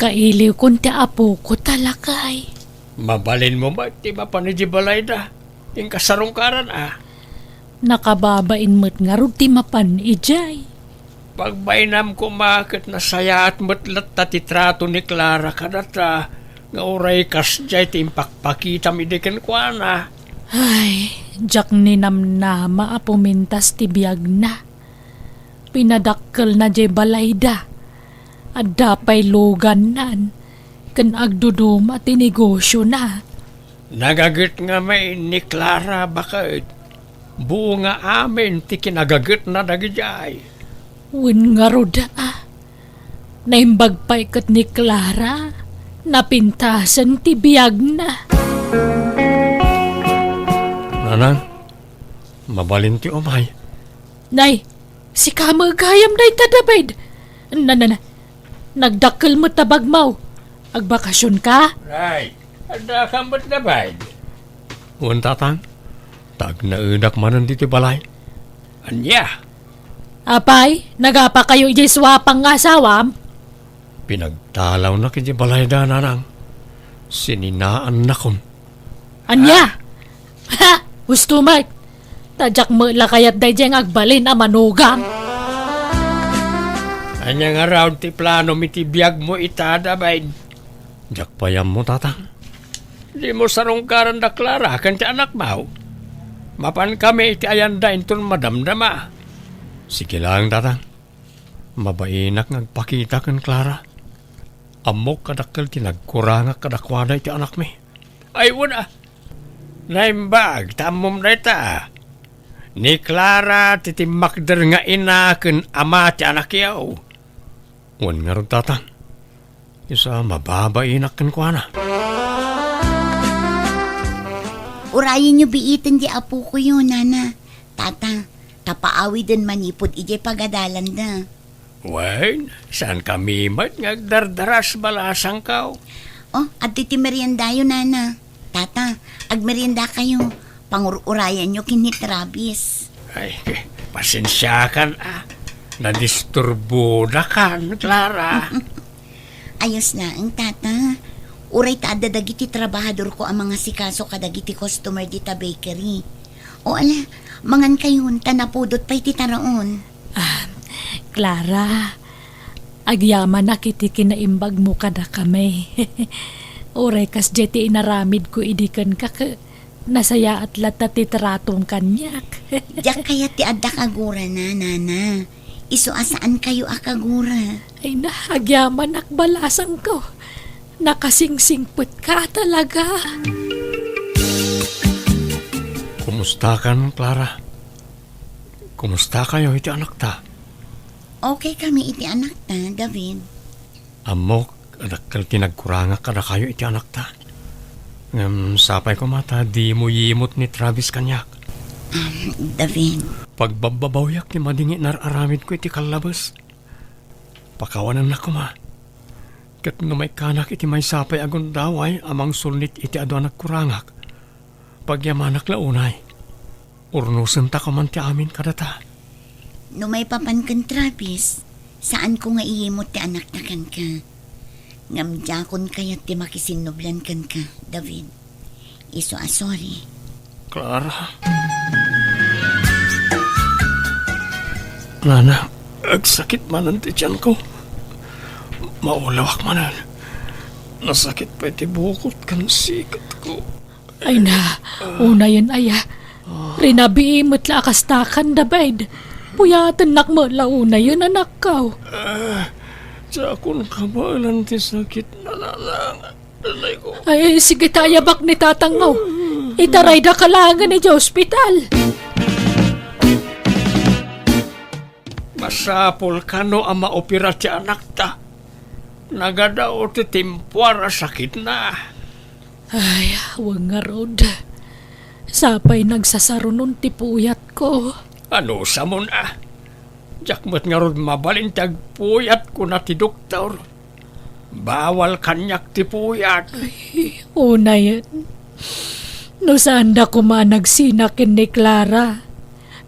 Kailiwkon ti apoko ta, lakay. Mabalinmo met ti mapan idiay balayda. Inka sarungkaran a. Nakababain met ngarud ti mapan idiay. Pagbainam koma ket nasayaat met latta ti trato ni Clara kadata nga uray kasdiay ti impakpakitam idi kenkuana. Ay, diak ninamnama a pumintas ti biagna. Pinadakkelna diay balayda. Adda pay lugannan ken agduduma ti negosiona. Nagaget ngamin ni Clara baket. Buo nga amin ti kinagagetna dagidiay. Wen ngarud a, naimbag pay ket ni Clara, napintasen ti biagna. Nanang, mabalin ti umay. Nay, sika met gayam dayta, David. Na, na, na. Nagdakkel met ta bagmo. Agbakasionka? Nay, adda ka met, David? Wen, Tatang. Ta agnaedak manen ditoy balay. Ania? Apay, nagapakayo idiay suapang nga asawam? Pinagtalawnak idiay balayda, Nanang. Sininaannakon. Ania? Ah. Ha! Husto met! Ta diak met la kayat daydiay nga agbalin a manugang. Ania ngarud ti planom iti biagmo ita, David? Diak pay ammo, Tatang. Dimo sarungkaran da Clara ken ti anakmo. Mapankami iti ayanda inton madamdama. Sige laeng, Tatang. Mabainak nga agpakita ken Clara. Ammok a dakkel ti nagkurangak kadakuada iti anakmi. Ay, wen a. Naimbag, ta ammom dayta. Ni Clara ti timmakder nga ina ken ama ti anakyo. Wen ngarud, Tatang. Isu a mababainak kenkuana. Urayenyo biiten ti apokoyo, Nana. Tata, ta paawiden manipud idiay pagadalanda. Wen, saankami met nga agdardaras, balasangko. Oh, adtoy ti meriendayo, Nana. Tata, agmeriendakayo. Pangur-urayanyo ken ni Travis. Ay, pasensiakan a. Nadisturbodakan, Clara. Ayos laeng, Tata. Uray ta adda dagiti trabahadorko a mangasikaso kadagiti customer dita bakery. O ala, mangankayon ta napudot pay ti taraon. Ah, Clara, agyamanak iti kinaimbagmo kadakami. Uray kasdiay ti inaramidko idi kenka, ke-, nasayaat latta ti tratom kaniak. Diak kayat ti adda kagurana, Nana. Isu a saankayo a kagura. Ay na, agyamanak, balasangko. Nakasingsingpetka talaga. Kumustakan, Clara? Kumustakayo iti anakta? Okay kami iti anakta, David. Ammok a dakkel ti nagkurangak kadakayo iti anakta. Ngem sapay koma ta dimo yimot ni Travis kaniak. Um, David. Pagbabbabawiak ti madi nga inar-aramidko iti kallabes. Pakawanennak koma. Ket no maikkanak iti maysa pay a gundaway a mangsulnit iti adu a nagkurangak, pagyamanak la unay. Urnosenta koman ti amin kadata. No maipapan ken Travis, saanko nga iyimot ti anakta kenka. Ngem diakon kayat ti makisinnublan kenka, David. Isu a sorry. Clara? Nana, agsakit manen ti tianko. Maulawak manen. Nasakit pay ti bukot ken siketko. Ay na, unayen aya. Rinabii met la a kastakan, David. Puyatennak met la unayen, anakko. Ah, diakon kabaelan ti sakit, Nana. Ay, sige ta, ayabak ni tatangmo. Itaraydaka laengen idiay ospital. Masapul kano a maopera ti anakta. Nagadaw ti timpuar a sakitna. Ay, wen ngarud. Sapay nagsasarunon ti puyatko. Anusamon a? Diak met ngarud mabalin ti agpuyat, kuna ti doktor. Bawal kaniak ti puyat. Ay, unayen. No saanda koma a nagsina ken ni Clara.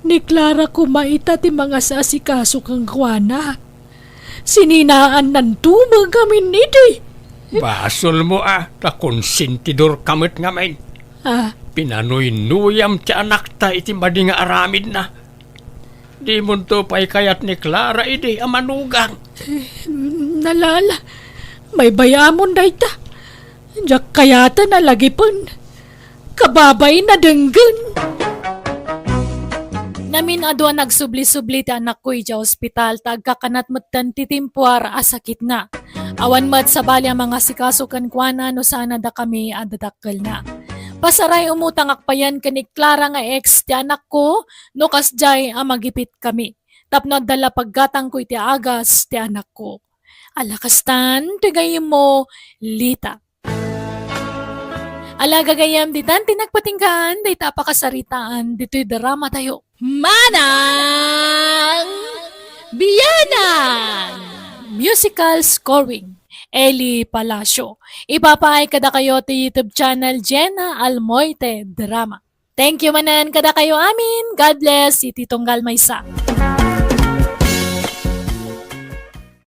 Ni Clara koma ita ti mangasasikaso kenkuana. Sininaannanto met ngamin idi. Basolmo a, ta konsentidorka met ngamin. Ah. Pinanuynuyam ti anakta iti madi nga aramidna. Dimonto pay kayat ni Clara idi a manugang. Eh, nalala. Baybay-amon dayta. Diak kayaten a lagipen. Kababain a denggen. Ngamin adu a nagsubli-subli ti anakko idiay ospital ta agkakanat metten ti timpuar a sakitna. Awan met sabali a mangasikaso kenkuana no saan a dakami a dadakkelna. Pasaray, umutangak payen ken ni Clara nga ex ti anakko no kasdiay a magipitkami tapno adda la paggatangko iti agas ti anakko. Ala kastan, ti gayyemmo, Lita. Ala gagayyem ditan ti nagpatinggaan dayta a pakasaritaan ditoy drama tayo. Manang Bianang! Musical scoring, Eli Palacio. Ipapaay kadakayo ti YouTube channel Jenna Almoite Drama. Thank you manen kadakayo amin. God bless, iti tunggal maysa.